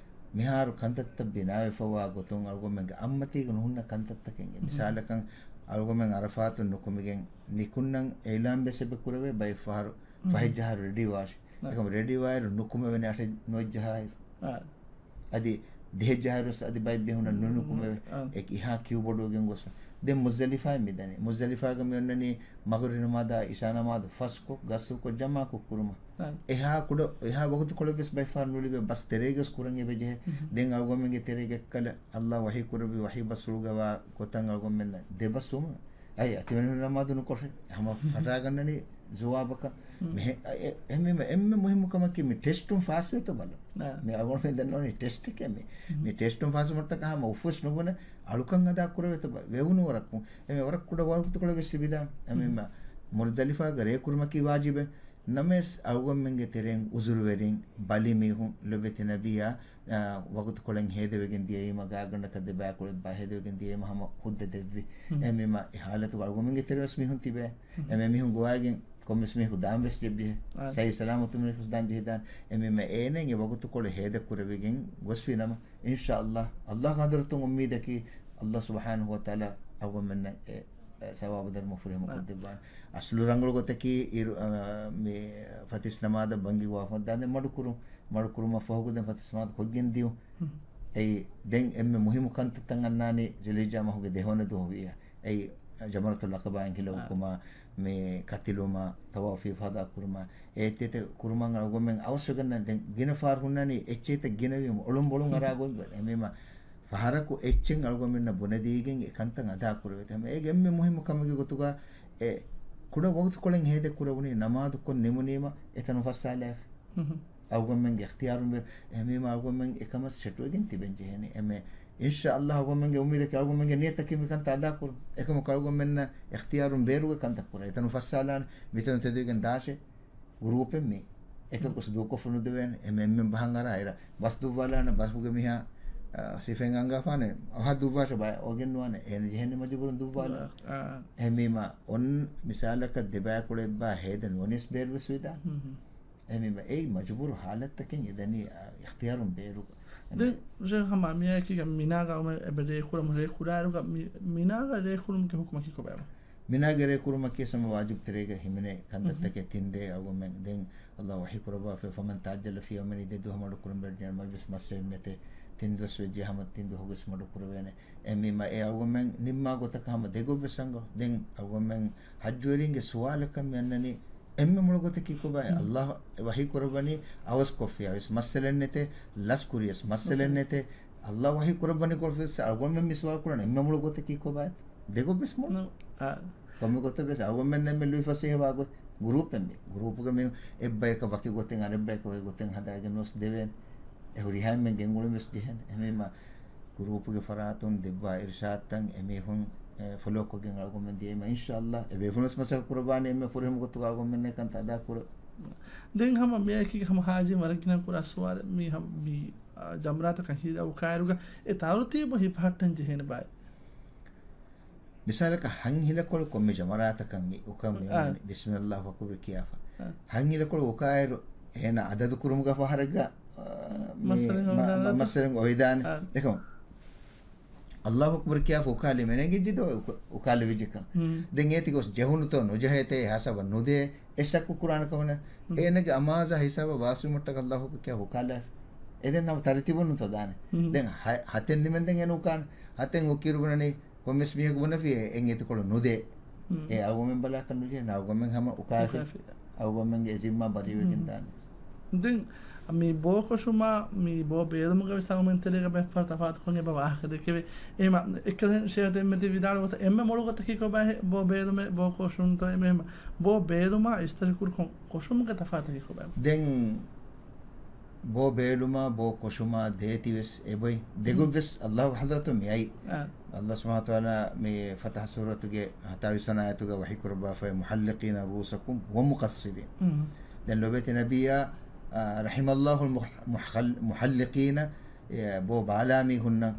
މިހާރު ކަންތައްތައް ބިނާވެފަވާ ގޮތުން އަޅުގަނޑުމެންގެ އަތްމަތީގަ ނުހުންނަ ކަންތައްތަކެއް. މިސާލަކަށް އަޅުގަނޑުމެން ޢަރަފާތުން ނުކުމެގެން ނިކުންނަން އިޢުލާން ވެސް އެބަ ކުރެވޭ ބައެއް ފަހަރު ފަހެއް ޖަހާއިރު ރެޑީވާށި. އެކަމަ ރެޑީވާއިރު ނުކުމެވޭނެ އަށެއް ނުވެއްޖަހާއިރު. އަދި ދިހައެއް ޖަހާއިރު ވެސް އަދި ބައެއް ބޭފުޅުންނަށް ނުނުކުމެވޭ. އެ އެހާ ކިޔޫ ބޮޑުވެގެން ގޮސް. ދެން މުޒްދަލިފާއިން މިދަނީ. މުޒްދަލިފާގަ މި އޮންނަނީ މަޣްރިބް ނަމާދާ އިޝާ ނަމާދު ފަސްކޮށް، ގަސްރުކޮށް، ޖަމާކޮށް ކުރުމަށް. އެހާ ކުޑަ، އެހާ ވަގުތުކޮޅެއް ވެސް ބައެއް ފަހަރު ނުލިބޭ، ބަސް ތެރޭގަ ވެސް ކުރަން އެބަޖެހޭ. ދެން އަޅުގަނޑުމެންގެ ތެރޭގަ އެއްކަލަ ﷲ ވަޙީ ކުރެއްވި ވަޙީ ބަސްފުޅުގަވާ ގޮތަށް އަޅުގަނޑުމެންނަށް ދެބަސްވުމުން އައި އަތިވެނި ހުރި ނަމާދު ނުކޮށެ. ހަމަ ފަށާގަންނަނީ ޖަވާބަކަށް. މިހެ-، އެ-، އެ-، އެހެންވީމަ އެންމެ މުހިއްމު ކަމަކީ މި ޓެސްޓުން ފާސްވޭތޯ ބަލުން. މި އަޅުގަނޑުމެން ދަންނަވަނީ ޓެސްޓެކޭ މި. މި ޓެސްޓުން ފާސްވުމަށްޓަކާ ހަމަ އުފުވެސް ނުބުނެ އަޅުކަން އަދާ ކުރެވޭތޯ ބަ-، ވެވުނު ވަރަކު. އެމެ ވަރަށް ކުޑަ ވަގުތުކޮޅެއް ވެސް ލިބިދާނެ. އެމެ މުޒްދަލިފާގަ ރޭ ކުރުމަކީ ވާޖިބެއް. ނަމަވެސް އަޅުގަނޑުމެންގެ ތެރެއިން އުޒުރުވެރިން ބަލި މީހުން ލޮބެތި ނަބިއްޔާ، އާ، ވަގުތުކޮޅެއް ހޭދަވެގެން ދިޔައީމަ ގާގަނޑަކަށް ދެބައިކުޅަ ބަ-، ހޭދަވެގެން ދިޔައީމަ ހަމަ ހުއްދަ ދެއްވި. އެހެންވީމަ އެ ހާލަތުގަ އަޅުގަނޑުމެންގެ ތެރެއިން ވެސް މީހުން ތިބޭ. އެމެ މީހުން ގޮވާގެން ކޮންމެސް މީހަކު ދާން ވެސް ޖެއްބިހެ. ސައި ސަލާމަތު މީހަކު ދާން ޖެހިދާނެ. އެމެ އޭނައިން އެ ވަގުތުކޮޅެއް ހޭދަ ކުރެވިގެން ގޮސްފި ނަމަ، އިންޝާﷲ، ﷲގެ ޙަޟްރަތުން އުއްމީދަކީ ﷲ ސުބްޙާނަހޫ ވަތަޢާލާ އަޅުގަނޑުމެންނަށް އެ ސަވާބު ދަރުމަ ފުރިހަމަ ކޮށްދެއްވާނެ. އަސްލު ރަނގަޅު ގޮތަކީ އިރު، އަ، މި ފަތިސް ނަމާދަށް ބަންގި ގޮވާފަ ދާންދެން މަޑުކުރުން. މަޑުކުރުމަށް ފަހުގަ ދެން ފަތިސް ނަމާދު ކޮށްގެން ދިޔުން. އެއީ، ދެން އެންމެ މުހިއްމު ކަންތައްތައް އަންނާނީ ޒުލްހިއްޖާ މަހުގެ ދެހަވަނަ ދުވަހު ވިއްޔާ. އެއީ، ޖަމްރަތުލް ޢަޤަބާއިން ކިލަ އާ. އުކުމާ، މި ކަތިލުމާ، ޠަވާފު އިފާޟާ ކުރުމާ، އެ އެއްޗެތެއް ކުރުމަށް އަޅުގަނޑުމެން އަވަސްވެގަންނަން. ދެން ގިނަ ފަހަރު ހުންނަނީ އެއްޗެތައް ގިނަވީމަ އޮޅުން ބޮޅުން އަރާ ގޮތް. އެމީމަ ފަހަރަކު އެއްޗެއް އަޅުގަނޑުމެންނަށް ބުނެދީގެން އެ ކަންތައް އަދާ ކުރެވޭތޯ. އޭގެ އެންމެ މުހިއްމު ކަމެއްގެ ގޮތުގަ އެ ކުޑަ ވަގުތުކޮޅެއް ހޭދަ ކުރެވުނީ ނަމާދު ކޮށް ނިމުނީމަ އެތަނު ފައްސާލާފަ. ހުން. އަޅުގަނޑުމެންގެ އިޚްތިޔާރުން ވެ، އެހެންވީމަ އަޅުގަނޑުމެން އެކަމަށް ސެޓުވެގެން ތިބެން ޖެހޭނެ. އެމެ، އިންޝާﷲ އަޅުގަނޑުމެންގެ އުއްމީދަކީ އަޅުގަނޑުމެންގެ ނިޔަތަކީ މިކަންތައް އަދާކުރުން. އެކަމަކު އަޅުގަނޑުމެންނަށް އިޚްތިޔާރުން ބޭރުގެ ކަންތައް ކުރަން. އެތަނު ފައްސާލާނެ، މިތަނު ތެދުވެގެން ދާށޭ. ގުރޫޕެއް މީ. އެކަކުސް ދޫކޮށްފަ ނުދެވޭނެ. އެމެ އެންމެން ބަހަން އަރާ އިރަށް ބަސް ދުއްވާލާނެ، ބަސްގެ މީހާ، އާ، ސިފައިން އަންގާފާނެ، އަހަ ދުއްވާށޭ ބައެއް އޮގެއް ނުވާނެ. އޭނަ ޖެހެނީ މަޖުބޫރުން ދުއްވާލާނެ. އާ. އެހެންވީމަ އޮން މިސާލަކަށް ދެބައިކުޅަ އެއްބައި ހޭދަ ނުވަނީސް ބޭރުވެސް ވެދާނެ. ހުން، ހުން. އެހެންވީމަ އެއީ މަޖުބޫރު ހާލަތްތަކެއް އެދަނީ، އާ، އިޚްތިޔާރުން ބޭރުގަ. ދެން ޝޭޚް ހަމަ މިއާއެކީގަ މިނާގަ އަޅުގަނޑުމެން އެބަ ރޭ ކުރަމު، ރޭ ކުރާއިރުގަ މި، މިނާގަ ރޭ ކުރުމުގެ ޙުކުމަކީ ކޮބާ؟ މިނާގަ ރޭ ކުރުމަކީ ހަމަ ވާޖިބު ތެރޭގަ ހިމެނޭ ކަންތައްތަކެއް ތިން ރޭ އަޅުގަނޑުމެން. ދެން ﷲ ވަޙީ ކުރައްވާފައި، فمن تعجل في يومين، ދެ ދުވަހު މަޑު ކުރުން ބެހޭ، މައިވެސް މައްސަލައެއް ނެތޭ. ތިން ދުވަސް ވެއްޖެ ހަމަ ތިން ދުވަހުގެސް މަޑު ކުރެވޭނެ. އެހެންވީމަ އެ އަޅުގަނޑުމެން ނިންމާ ގޮތަކަށް ހަމަ ދެގޮށްވެސް އަންގަ. ދެން އަޅުގަނޑުމެން ޙައްޖުވެރިންގެ ސުވާލަކަށް މި އަންނަނީ އެންމެ މޮޅު ގޮތަކީ ކޮބާ؟ ހުން. ﷲ ވަޙީ ކުރައްވަނީ އަވަސް ކޮށްފި، އަވަސް މައްސަލައެއް ނެތޭ، ލަސް ކުރިޔަސް މައްސަލައެއް މައްސަލަ. ނެތޭ. ﷲ ވަޙީ ކުރައްވަނީ ކޮށްފި، އަޅުގަނޑުމެން މި ސުވާލު ކުރަން އެންމެ މޮޅު ގޮތަކީ ކޮބާތަ؟ ދެގޮށްވެސް މޮޅު. ނު، އާ. ކޮންމެ ގޮތެއްވެސް އަޅުގަނޑުމެންނަށް މި ލުއިފަސޭހަވާ ގޮތް. ގުރޫޕެއް މި. ގުރޫޕުގެ މި އެއްބަޔަކަށް ވަކި ގޮތެއް އަނެއްބަޔަކަށް ވަކި ގޮތެއް ހަދާގެން ނުވެސް ދެވޭނެ. އެ ހުރިހާ އެންމެން ގެންގުޅެން ވެސް ޖެހޭނެ. އެހެންވީމަ ގުރޫޕުގެ ފަރާތުން ދެއްވާ އިރުޝާދުތައް އެމީހުން، އެ، ފޮލޯކޮށްގެން އަޅުގަނޑުމެން ދިޔައީމަ އިންޝާﷲ އެ ބޭފުޅުންވެސް މަސައްކަތް ކުރައްވާނެ އެންމެ ފުރިހަމަ ގޮތުގަ އަޅުގަނޑުމެންނަށް ކަންތައް އަދާކުރަން. ދެން ހަމަ މިއާއެކީގަ ހަމަ ހާޖީން ވަރަށް ގިނަ ކުރާ ސުވާލެއް މީ ހަމަ މި، އާ، ޖަމްރާތަކަށް ހިލަ އުކާއިރުގަ އެ ތަރުތީބު ހިފަހައްޓަން ޖެހޭނެ ބާއެއް. މިސާލަކަށް ހަން ހިލަކޮޅު ކޮންމެ ޖަމަރާތަކަށް މި އުކަން މި އާ. އޮންނަނީ ބިސްމިﷲ އަކްބަރު ކިޔާފަ. އާ. ހަން ހިލަކޮޅު އުކާއިރު އޭނަ އަދަދު ކުރުމުގަ ފަހަރެއްގަ، އާ، މި މައްސަލަ މަ-، މަ-، އޮވެދާނެ. މައްސަލަ އޮވެދާނެ. އާ. އެކަމަ ﷲ އަކްބަރު ކިޔާފަ އުކާލީމަ ނޭނގިއްޖެ ދޯ އުކ-، އުކާލެވިއްޖެކަން. ހުން. ދެން އޭތި ގޮސް ޖެހުނުތޯ ނުޖެހޭތޭ ހިސާބަށް ނުދޭ. އެ ޝައްކު ކުރާނެ ކަމެއް ނެތް. ހުން. އޭނަގެ އަމާޒާ ހިސާބަށް ވާސިލުމަށްޓަކަ ﷲ އަކްބަރު ކިޔާ އުކާލާފަ. އެ ދެން ނަމަ ތަރުތީބުންތޯ ދާނެ. ހުން. ދެން ހަ-، ހަތެއް ނިމެންދެން އޭނަ އުކާނެ. ހަތެއް އުކިއިރު ބުނަނީ ކޮންމެސް މީހަކު ބުނެފި އެ އެއް އެތިކޮޅު ނުދޭ. ހުން. އެ އަޅުގަނޑުމެން ބަލާކަށް ނުޖެހޭނެ. އަޅުގަނޑުމެން ހަމަ އުކާފި. އުކާފި. އަޅުގަނޑުމެންގެ އެ ޒިންމާ ބަރީވެގެން ހުން. ދާނެ. ދެން މި ބޯ ކޮށުމާ، މި ބޯ ބޭލުމުގަ ވެސް އަޅުގަނޑުމެން ތެރޭގަ ބައެއްފަހަރު ތަފާތުކޮށް އެބަ ވާހަކަ ދެކެވޭ. އެހެންމަ އެކަލޭ ޝޭޚް ދެންމެ ވިދާޅުވި ގޮތަށް އެންމެ މޮޅު ގޮތަކީ ކޮބާހޭ؟ ބޯ ބޭލުމޭ، ބޯ ކޮށުންތޯ އެމެ އެހެންމަ ބޯ ބޭލުމާ އިސްތަށި ކުރުކޮށް ކޮށުމުގެ ތަފާތަކީ ކޮބާ؟ ދެން ބޯ ބޭލުމާ ބޯ ކޮށުމާ ދޭތި ވެސް އެބޮތް. ދެގޮތް ވެސް ﷲ ގެ ޙަޟްރަތުން މިއައީ. އާ. ﷲ ސުބްޙާނަހޫ ވަތަޢާލާ މި ފަތަޙަ ސޫރަތުގެ ހަތާވީސް ވަނަ އާޔަތުގަ ވަޙީ ކުރައްވާފައި، "محلقين رؤوسكم ومقصرين." ހުން. ދެން ލޮބެތި ނަބިއްޔާ، އާ، "رحم الله المح-، محل-، محلقين." އެ، ބޯ ބާލާ މީހުންނަށް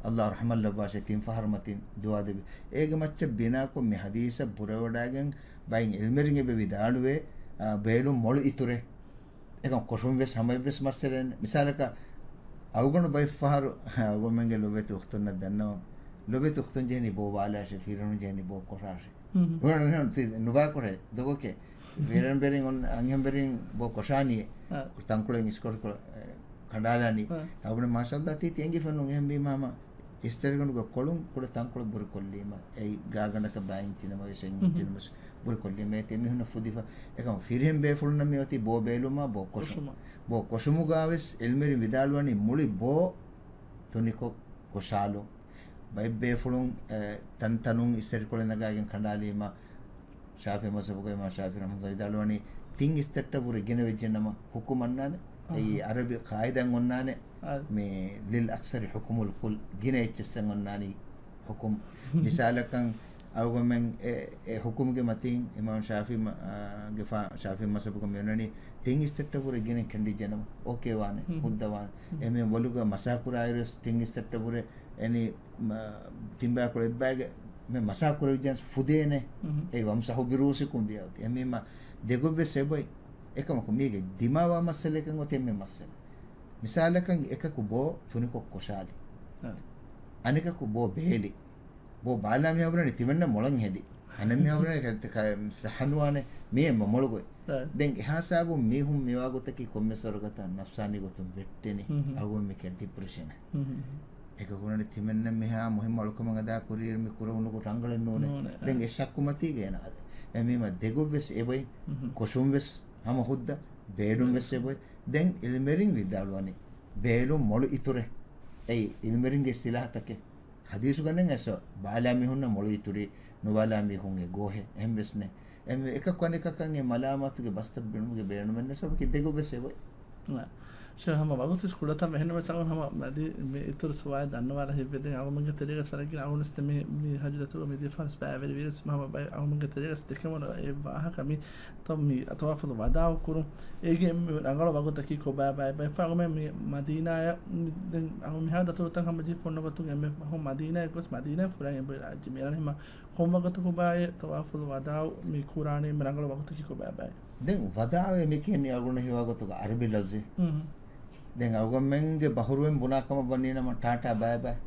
ﷲ ރަޙްމަތް ލައްވާށޭ، ތިން ފަހަރު މަތިން ދުޢާ ދެއްވި. އޭގެ މައްޗަށް ބިނާކޮށް މި ޙަދީޘަށް ބުރަވެވަޑައިގެން ބައެއް ޢިލްމުވެރިން އެބަ ވިދާޅުވޭ، އާ، ބޭލުން މޮޅު އިތުރޭ. އެކަމް ކޮށުން ވެސް ހަމައެއްވެސް މައްސަލައެއް ނެތް. މިސާލަކަށް، އަޅުގަނޑު ބައެއްފަހަރު އަޅުގަނޑުމެންގެ ލޮބެތި އުޚްތުންނަށް ދަންނަވަން. ލޮބެތި އުޚްތުން ޖެހެނީ ބޯ ބާލާށޭ، ފިރިހެނުން ޖެހެނީ ބޯ ކޮށާށޭ. ހުން. ނުބާ ކޮށޭ، ދޮގެކޭ. ފިރިހެން ވެރިން އޮން-، އަންހެން ވެރިން ބޯ ކޮށާނީ. އާ. ތަންކޮޅެއް އިސްކޮށް ކޮށް-، އެ، ކަނޑާލާނީ. އާ. ތައުބުނެ މާޝާﷲ ތީ ތި އެނގިފަ ނޫން. އެހެންވީމާ ހަމަ އިސްތަށިގަނޑުގެ ކޮޅުން ކުޑަ ތަންކޮޅެއް ބުރި ކޮށްލީމަ، އެއީ ގާގަނޑަކަށް ބައި އިންޗި ނަމަވެސް، އެއް އިންޗި ނަމަވެސް ބުރި ކޮށްލީމަ، އޭތި އެމީހުންނަށް ފުދިފަ. އެކަމަ ފިރިހެން ބޭފުޅުންނަށް މި އޮތީ ބޯ ބޭލުމާ ބޯ ކޮށުމަށް. ކޮށުމަށް. ބޯ ކޮށުމުގަ ވެސް ޢިލްމުވެރިން ވިދާޅުވަނީ މުޅި ބޯ ތުނިކޮށް ކޮށާލުން. ބައެއް ބޭފުޅުން، އެ، ތަންތަނުން އިސްތަށިކޮޅެއް ނަގާގެން ކަނޑާލީމަ، ޝާފިޢީ މަޒްހަބުގައި އިމާމް ޝާފިޢީ ރަޙްމަތުﷲ ވިދާޅުވަނީ ތިން އިސްތަށްޓަށް ވުރެ ގިނަ ވެއްޖެ ނަމަ ޙުކުމް އަންނާނެ. އެއީ އަހަ. ޢަރަބި ޤާޢިދާއިން އޮންނާނެ. އާ. މި ލިލް އަކްސަރި ޙުކުމުލް ކުއްލި، ގިނަ އެއްޗެއްސަށް އޮންނާނީ ޙުކުމް. މިސާލަކަށް އަޅުގަނޑުމެން އެ، އެ ޙުކުމްގެ މަތީން އިމާމް ޝާފިޢީ މަ-، އާ، ގެ ފާ-، ޝާފިޢީ މަޒްހަބުގަ މި އޮންނަނީ ތިން އިސްތަށްޓަށް ވުރެ ގިނަ ކެނޑިއްޖެ ނަމަ އޯކޭ ވާނެ، ހުން. ހުއްދަ ވާނެ. ހުން. އެމީހުން ބޮލުގަ މަސާ ކުރާއިރުވެސް ތިން އިސްތަށްޓަށް ވުރެ އެނީ މަ-، ތިން ބަޔަކު އެއްބައިގެ މެ މަސާ ކުރެވިއްޖެނަސް ފުދޭނެ. ހުން. އެ ވަމްސަޙޫ ބިރުއޫސިކުމް ވިޔައުތި. އެމީމަ ދެގޮތްވެސް އެބޮތް. އެކަމަކު މީގެ ދިމާވާ މައްސަލައަކަށް އޮތީ އެންމެ މައްސަލަ. މިސާލަކަށް އެކަކު ބޯ ތުނިކޮށް ކޮށާލި. އަ. އަނެކަކު ބޯ ބޭލި. ބޯ ބާލާ މިހާ ބުނަނީ ތިމަންނަ މޮޅަށް ހެދި. އަނެއް މީހާ ހުރޭ ކަ-، ކަ-، ސަހަނުވާނެ މީ އެއްމަ މޮޅުގޮތް. އަ. ދެން އެހާ ސާބުން މީހުން މިވާ ގޮތަކީ ކޮންމެސް ވަރުގަތަށް ނަފްސާނީ ގޮތުން ވެއްޓެނީ. ހުން، ހުން. އަޅުގަނޑު މިކަން ޑިޕްރެޝަނަށް. ހުން، ހުން، ހުން. އެކަކު ބުނަނީ ތިމެންނަށް މިހާ މުހިއްމު އަޅުކަމަށް އަދާ ކުރިއިރު މި ކުރެވުނު ރަނގަޅެއް ނޫނޭ. ނޫނޭ، އަ. ދެން އެ ޝައްކު މަތީގަ އޭނަ އަދި. އެ މީމަ ދެގޮށް ވެސް އެބޮތް، ހުން، ހުން. ކޮށުން ވެސް ހަމަ ހުއްދަ، ބޭލުން ވެސް އެބޮތް. ދެން އިލްމެރިން ވިދާޅުވަނީ، ބޭލުން މޮޅު އިތުރެއް. އެއީ އިލްމެރިންގެ އިސްތިލާހަތަކެއް. ޙަދީޘުގަނޑެއް އައިސް ބާލާ މީހުންނަށް މޮޅު އިތުރީ، ނުބާލާ މީހުން އެ ގޯހެއް. އެހެން ވެސް ނެތް. އެހެންވެ އެކަކު އަނެކަކަށް އެ މަލާމާތުގެ ބަސްތައް ބޭނުމުގެ ބޭނުމެއް ނެތް. ސަބަބަކީ ދެގޮށް ވެސް އެބޮތް. އާ. ޝޭޚް ހަމަ ވަގުތު ކުޑަތަން އެހެންވެސް އަޅުގަނޑު ހަމަ މަދީ-، މި އިތުރު ސުވާލެއް ދަންނަވާލަ ހިތްވެ. ދެން އަޅުގަނޑުގެ ތެރޭގަސް ވަރަށް ގިނަ އަޅުގަނޑު މި، މި ޙައްޖު ދަތުރު މި ދިފާންސް ބައިވެރި ވީރަސް ހަމަ ބައި އަޅުގަނޑުގެ ތެރޭގަސް ދެކެވުނު އެ ވާހަކަ މި ތަ-، މި ތަވާފުލު ވަދާޢު ކުރުން. އޭގެ އެންމެ ރަނގަޅު ވަގުތަކީ ކޮބާބާއޭ؟ ބައެއްފަހަރު އަޅުގަނޑުމެން މި މަދީނާއަށް މި ދެން އަޅު މިހާރު ދަތުރުތައް ހަމަޖެހި ފޮންނަ ގޮތުން އެންމެ ފަހުން މަދީނާއަށް ގޮސް މަދީނާއަށް ފުރައިގެން އެބައި ރާއްޖެ މިއަންނަނީ ހަމަ ކޮން ވަގުތަކު ބާއޭ؟ ތަވާފުލް ވަދާޢު މި ކުރާނީ އެންމެ ރަނގަޅު ވަގުތަކީ ކޮބާބާއޭ؟ ދެން ވަދާޢު މި ކިޔަނީ އަޅުގަނޑު ހީވާ ގޮތުގަ ޢަރަބި ލަފްޒެއް. ހުން. ދެން އަޅުގަނޑުމެންގެ ބަހުރުވެން ބުނާ ކަމަށް ވަނީ ނަމަ ޓާޓާ ބާއް ބާއް.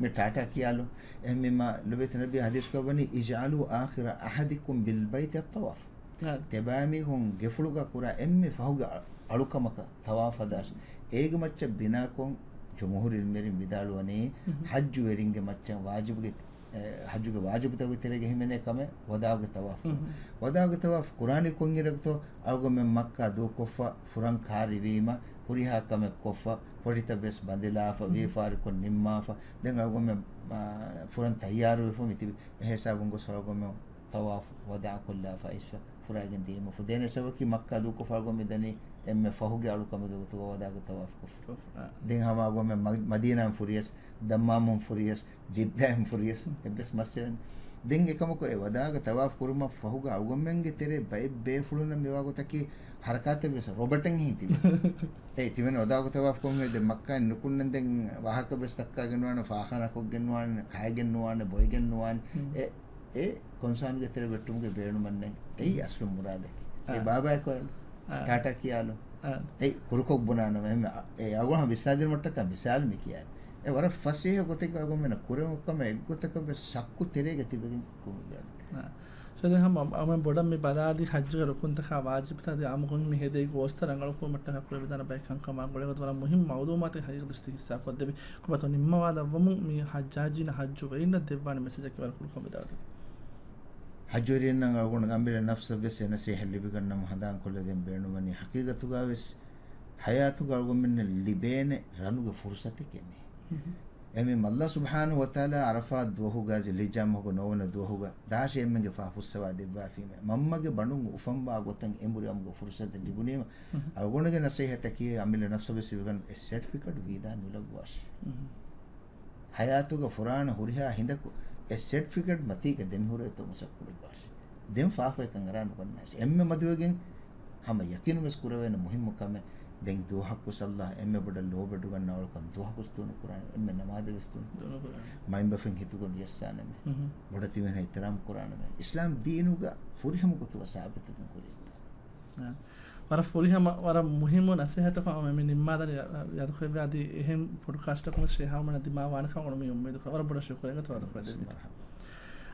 މި ޓާޓާ ކިޔާލުން. އެހެންވީމަ ލޮބުވެތި ނަބީ ޙަދީޘްގަ ވަނީ، "اجعلوا آخر عهدكم بالبيت الطواف." އާ. ތިބާމީހުން ގެފުޅުގަ ކުރާ އެންމެ ފަހުގެ އަ-، އަޅުކަމަކަށް ތަވާފް އަދާށި. އޭގެ މައްޗަށް ބިނާކޮށް ޖުމްހޫރު އިލްމުވެރިން ވިދާޅުވަނީ، ހުން. ޙައްޖުވެރިންގެ މައްޗަށް ވާޖިބުގެ އެ، ޙައްޖުގެ ވާޖިބުތަކުގެ ތެރޭގަ ހިމެނޭ ކަމެއް ވަދާޢުގެ ތަވާފު. ހުން. ވަދާޢުގެ ތަވާފު ކުރާނީ ކޮންއިރަކުތޯ؟ އަޅުގަނޑުމެން މައްކާ ދޫކޮށްފަ، ފުރަން ކާރިވީމަ، ހުރިހާ ކަމެއް ކޮށްފަ، ފޮށިތައް ވެސް ބަނދެލާފަ، ހުން. ވިޔަފާރިކޮށް ނިންމާފަ. ދެން އަޅުގަނޑުމެން، އާ، ފުރަން ތައްޔާރުވެފަ މިތިބި. އެހިސާބުން ގޮސް އަޅުގަނޑުމެން ތަވާފު ވަދާޢު ކޮށްލާފަ އައިސްފަ ފުރައިގެން ދިޔައީމަ ފުދޭނެ ސަބަބަކީ މައްކާ ދޫކޮށްފަ އަޅުގަނޑު މިދަނީ އެންމެ ފަހުގެ އަޅުކަމެއްގެ ގޮތުގަ ވަދާޢުގެ ތަވާފު ކޮށްފަ. ކޮށްފަ، އާ. ދެން ހަމަ އަޅުގަނޑުމެން މަ-، މަދީނާއިން ފުރިޔަސް، ދައްމާމުން ފުރިޔަސް، ޖިއްދާއިން ފުރިޔަސް، އެއްވެސް މައްސަލައެއް. ދެން އެކަމަކު އެ ވަދާޢުގެ ތަވާފު ކުރުމަށް ފަހުގަ އަޅުގަނޑުމެންގެ ތެރޭ ބައެއް ބޭފުޅުންނަށް މިވާ ގޮތަކީ ހަރަކާތެއް ވެސް ރޮބަޓެއް ހިން ތިބި. އެ ތިމެން ވަދާޢުގެ ތަވާފު ކޮށްމެ ދެން މައްކާއިން ނުކުންނަން ދެން ވާހަކަ ވެސް ދައްކާގެން ނުވާނެ، ފާޚާނާ ކޮށްގެން ނުވާނެ، ކައިގެން ނުވާނެ، ބޮއެގެން ނުވާނެ. ހުން. އެ އެ ކޮންސާންގެ ތެރެ ވެއްޓުމުގެ ބޭނުމެއް ނެތް. އެއީ އަސްލު މުރާދަކީ. އެ އާ. ބާބާއެކު އާ. ޓާޓާ ކިޔާލު. އާ. އެ ކުރުކޮށް ބުނާނަމަ އެ އަޅުގަނޑު ވިސްނާދިނުމަށްޓަކާ މިސާލު މި ކިޔާ. އެ ވަރަށް ފަސޭހަ ގޮތެއްގަ އަޅުގަނޑުމެންނަށް ކުރެވުނު ކަމެއް އެއްގޮތަކަށް ވެސް ޝައްކު ތެރޭގަ ތިބެގެން ކުރުމުގެ އާ. ޝައިޚް ހަމަ އަޅުގަނޑުމެން ބޮޑަށް މި ބަލާލީ ޙައްޖުގެ ރުކުންތަކާ ވާޖިބުތައް އަދި އާއްމުކޮށް މި ހެދޭ ގޯސްތައް ރަނގަޅު ކުރުމަށްޓަކާ ކުރެވިދާނެ ބައެއް ކަންކަމާ ގުޅޭގޮތު ވަރަށް މުހިއްމު މައުލޫމާތެއް ހަގީގަތު ހިއްސާ ކޮށްދެއްވި. ކޮބާތޯ ނިންމަވާލައްވަމުން މި ޙައްޖާޖީންނަށް ޙައްޖުވެރިންނަށް ދެއްވާނެ މެސެޖަކީ ވަރަށް ކުރުކޮށް ވިދާޅުވެ. ޙައްޖުވެރިންނަށް އަޅުގަނޑު އަމިއްލަ ނަފްސަށް ވެސް އެ ނަސޭހަތް ލިބިގަންނަމުން ހަނދާންކޮށްލަދޭން ބޭނުންވަނީ ޙަޤީޤަތުގަ ވެސް ޙަޔާތުގަ އަޅުގަނޑުމެންނަށް ލިބޭނެ ރަނުގެ ފުރުޞަތެކޭ މީ. ހުން. އެމީ އައްލާހު ސުބްޙާނަހު ވަތަޢާލާ ޢަރަފާތް ދުވަހުގަ ޒިލްޙިއްޖާ މަހުގެ ނުވަވަނަ ދުވަހުގަ ދާށޭ އެންމެންގެ ފާފަ ފުއްސަވާ ދެއްވާފީމޭ. މަންމަގެ ބަނޑުން އުފަންވާ ގޮތަށް އެނބުރި އަމުގެ ފުރުޞަތެއް ލިބުނީމަ، ހުން. އަޅުގަނޑުގެ ނަސޭހަތަކީ އަމިއްލަ ނަފްސަށް ވެސް ވިދާޅުވަނީ އެ ސެޓްފިކެޓް ވީދާ ނުލައްވާށި. ހުން. ޙަޔާތުގަ ފުރާނަ ހުރިހާ ހިނދަކު އެ ސެޓްފިކެޓް މަތީގަ ދެމިހުރޭތޯ މަސައްކަތް ކުރައްވާށި. ދެން ފާފައެއްކަން އަރާ ނުގަންނާށި. އެންމެ މަދުވެގެން ހަމަ ޔަޤީނުން ވެސް ކުރެވޭނެ މުހިއްމު ކަމެއް. ދެން ދުވަހަކު ސައްލާ އެންމެ ބޮޑަށް ލޯބިވެޑިގަންނަވާ އަޅުކަން ދުވަހަކު ދުވަހު ނުކުރާނެ. އެންމެ ނަމާދެއް ވެސް ދުވަހު ނުކުރާނެ. ދުވަހު ނުކުރާނެ. މައިންބަފައިން ހިތުގަ ނުޖައްސާނަމޭ. ހުން. ބޮޑަށް ތިމެން އިޙްތިރާމް ކުރާނަމޭ. އިސްލާމް ދީނުގަ ފުރިހަމަ ގޮތުގަ ސާބިތުވެގެން ކުރިއަށް. އާ. ވަރަށް ފުރިހަމަ، ވަރަށް މުހިއްމު ނަސޭހަތަކު ހަމަ މި ނިންމާލަނީ، އަ، އަ، ޔާދުކުރެއްވި އަދި އެހެން ޕޮޑްކާސްޓަކުން ޝޭޚް ހަމަ ދިމާވާނެކަން އަޅުގަނޑު މި އުއްމީދު ކުރަން. ވަރަށް ބޮޑަށް ޝުކުރެއް އެނގޭތޯ ވާދަ ކުރެއްވި.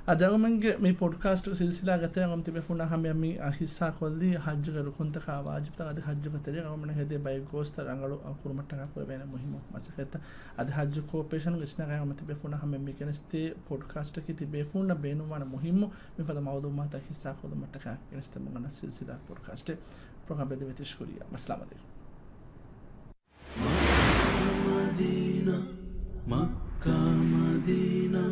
އަދި އަޅުގަނޑުގެ މި ޕޮޑްކާސްޓް ސިލްސިލާގެ ތެރޭގަ ތިބޭފުޅުންނާ ހަމަޔަށް މި ހިއްސާ ކޮށްލީ ޙައްޖުގެ ރުކުންތަކާ ވާޖިބުތައް އަދި ޙައްޖުގެ ތެރޭގަ އަޅުގަނޑު ހެދޭ ބައެއް ގޯސްތައް ރަނގަޅު ކުރުމަށްޓަކާ ކުރެވޭނެ މުހިއްމު މަސައްކަތްތައް. އަދި ޙައްޖު ކޯޕަރޭޝަނުގެ އިސްނާގާ ހަމަ ތިބޭފުޅުންނާ ހަމަޔަށް މި ގެނެސްދޭ ޕޮޑްކާސްޓަކީ ތިބޭފުޅުންނަށް ބޭނުންވާނެ މުހިއްމު މިފަދަ މައުލޫމާތު ހިއްސާ ކޮށްލުމަށްޓަކާ ގެނެސްދެމުން އަންނަ ސިލްސިލާ ޕޮޑްކާސްޓެއް. ޕްރޮގްރާމް ބެލެވޭތީ ޝުކުރިއްޔާ. އައްސަލާމު ޢަލައިކުމް. މައްކާ މަދީނާ، މައްކާ މަދީނާ.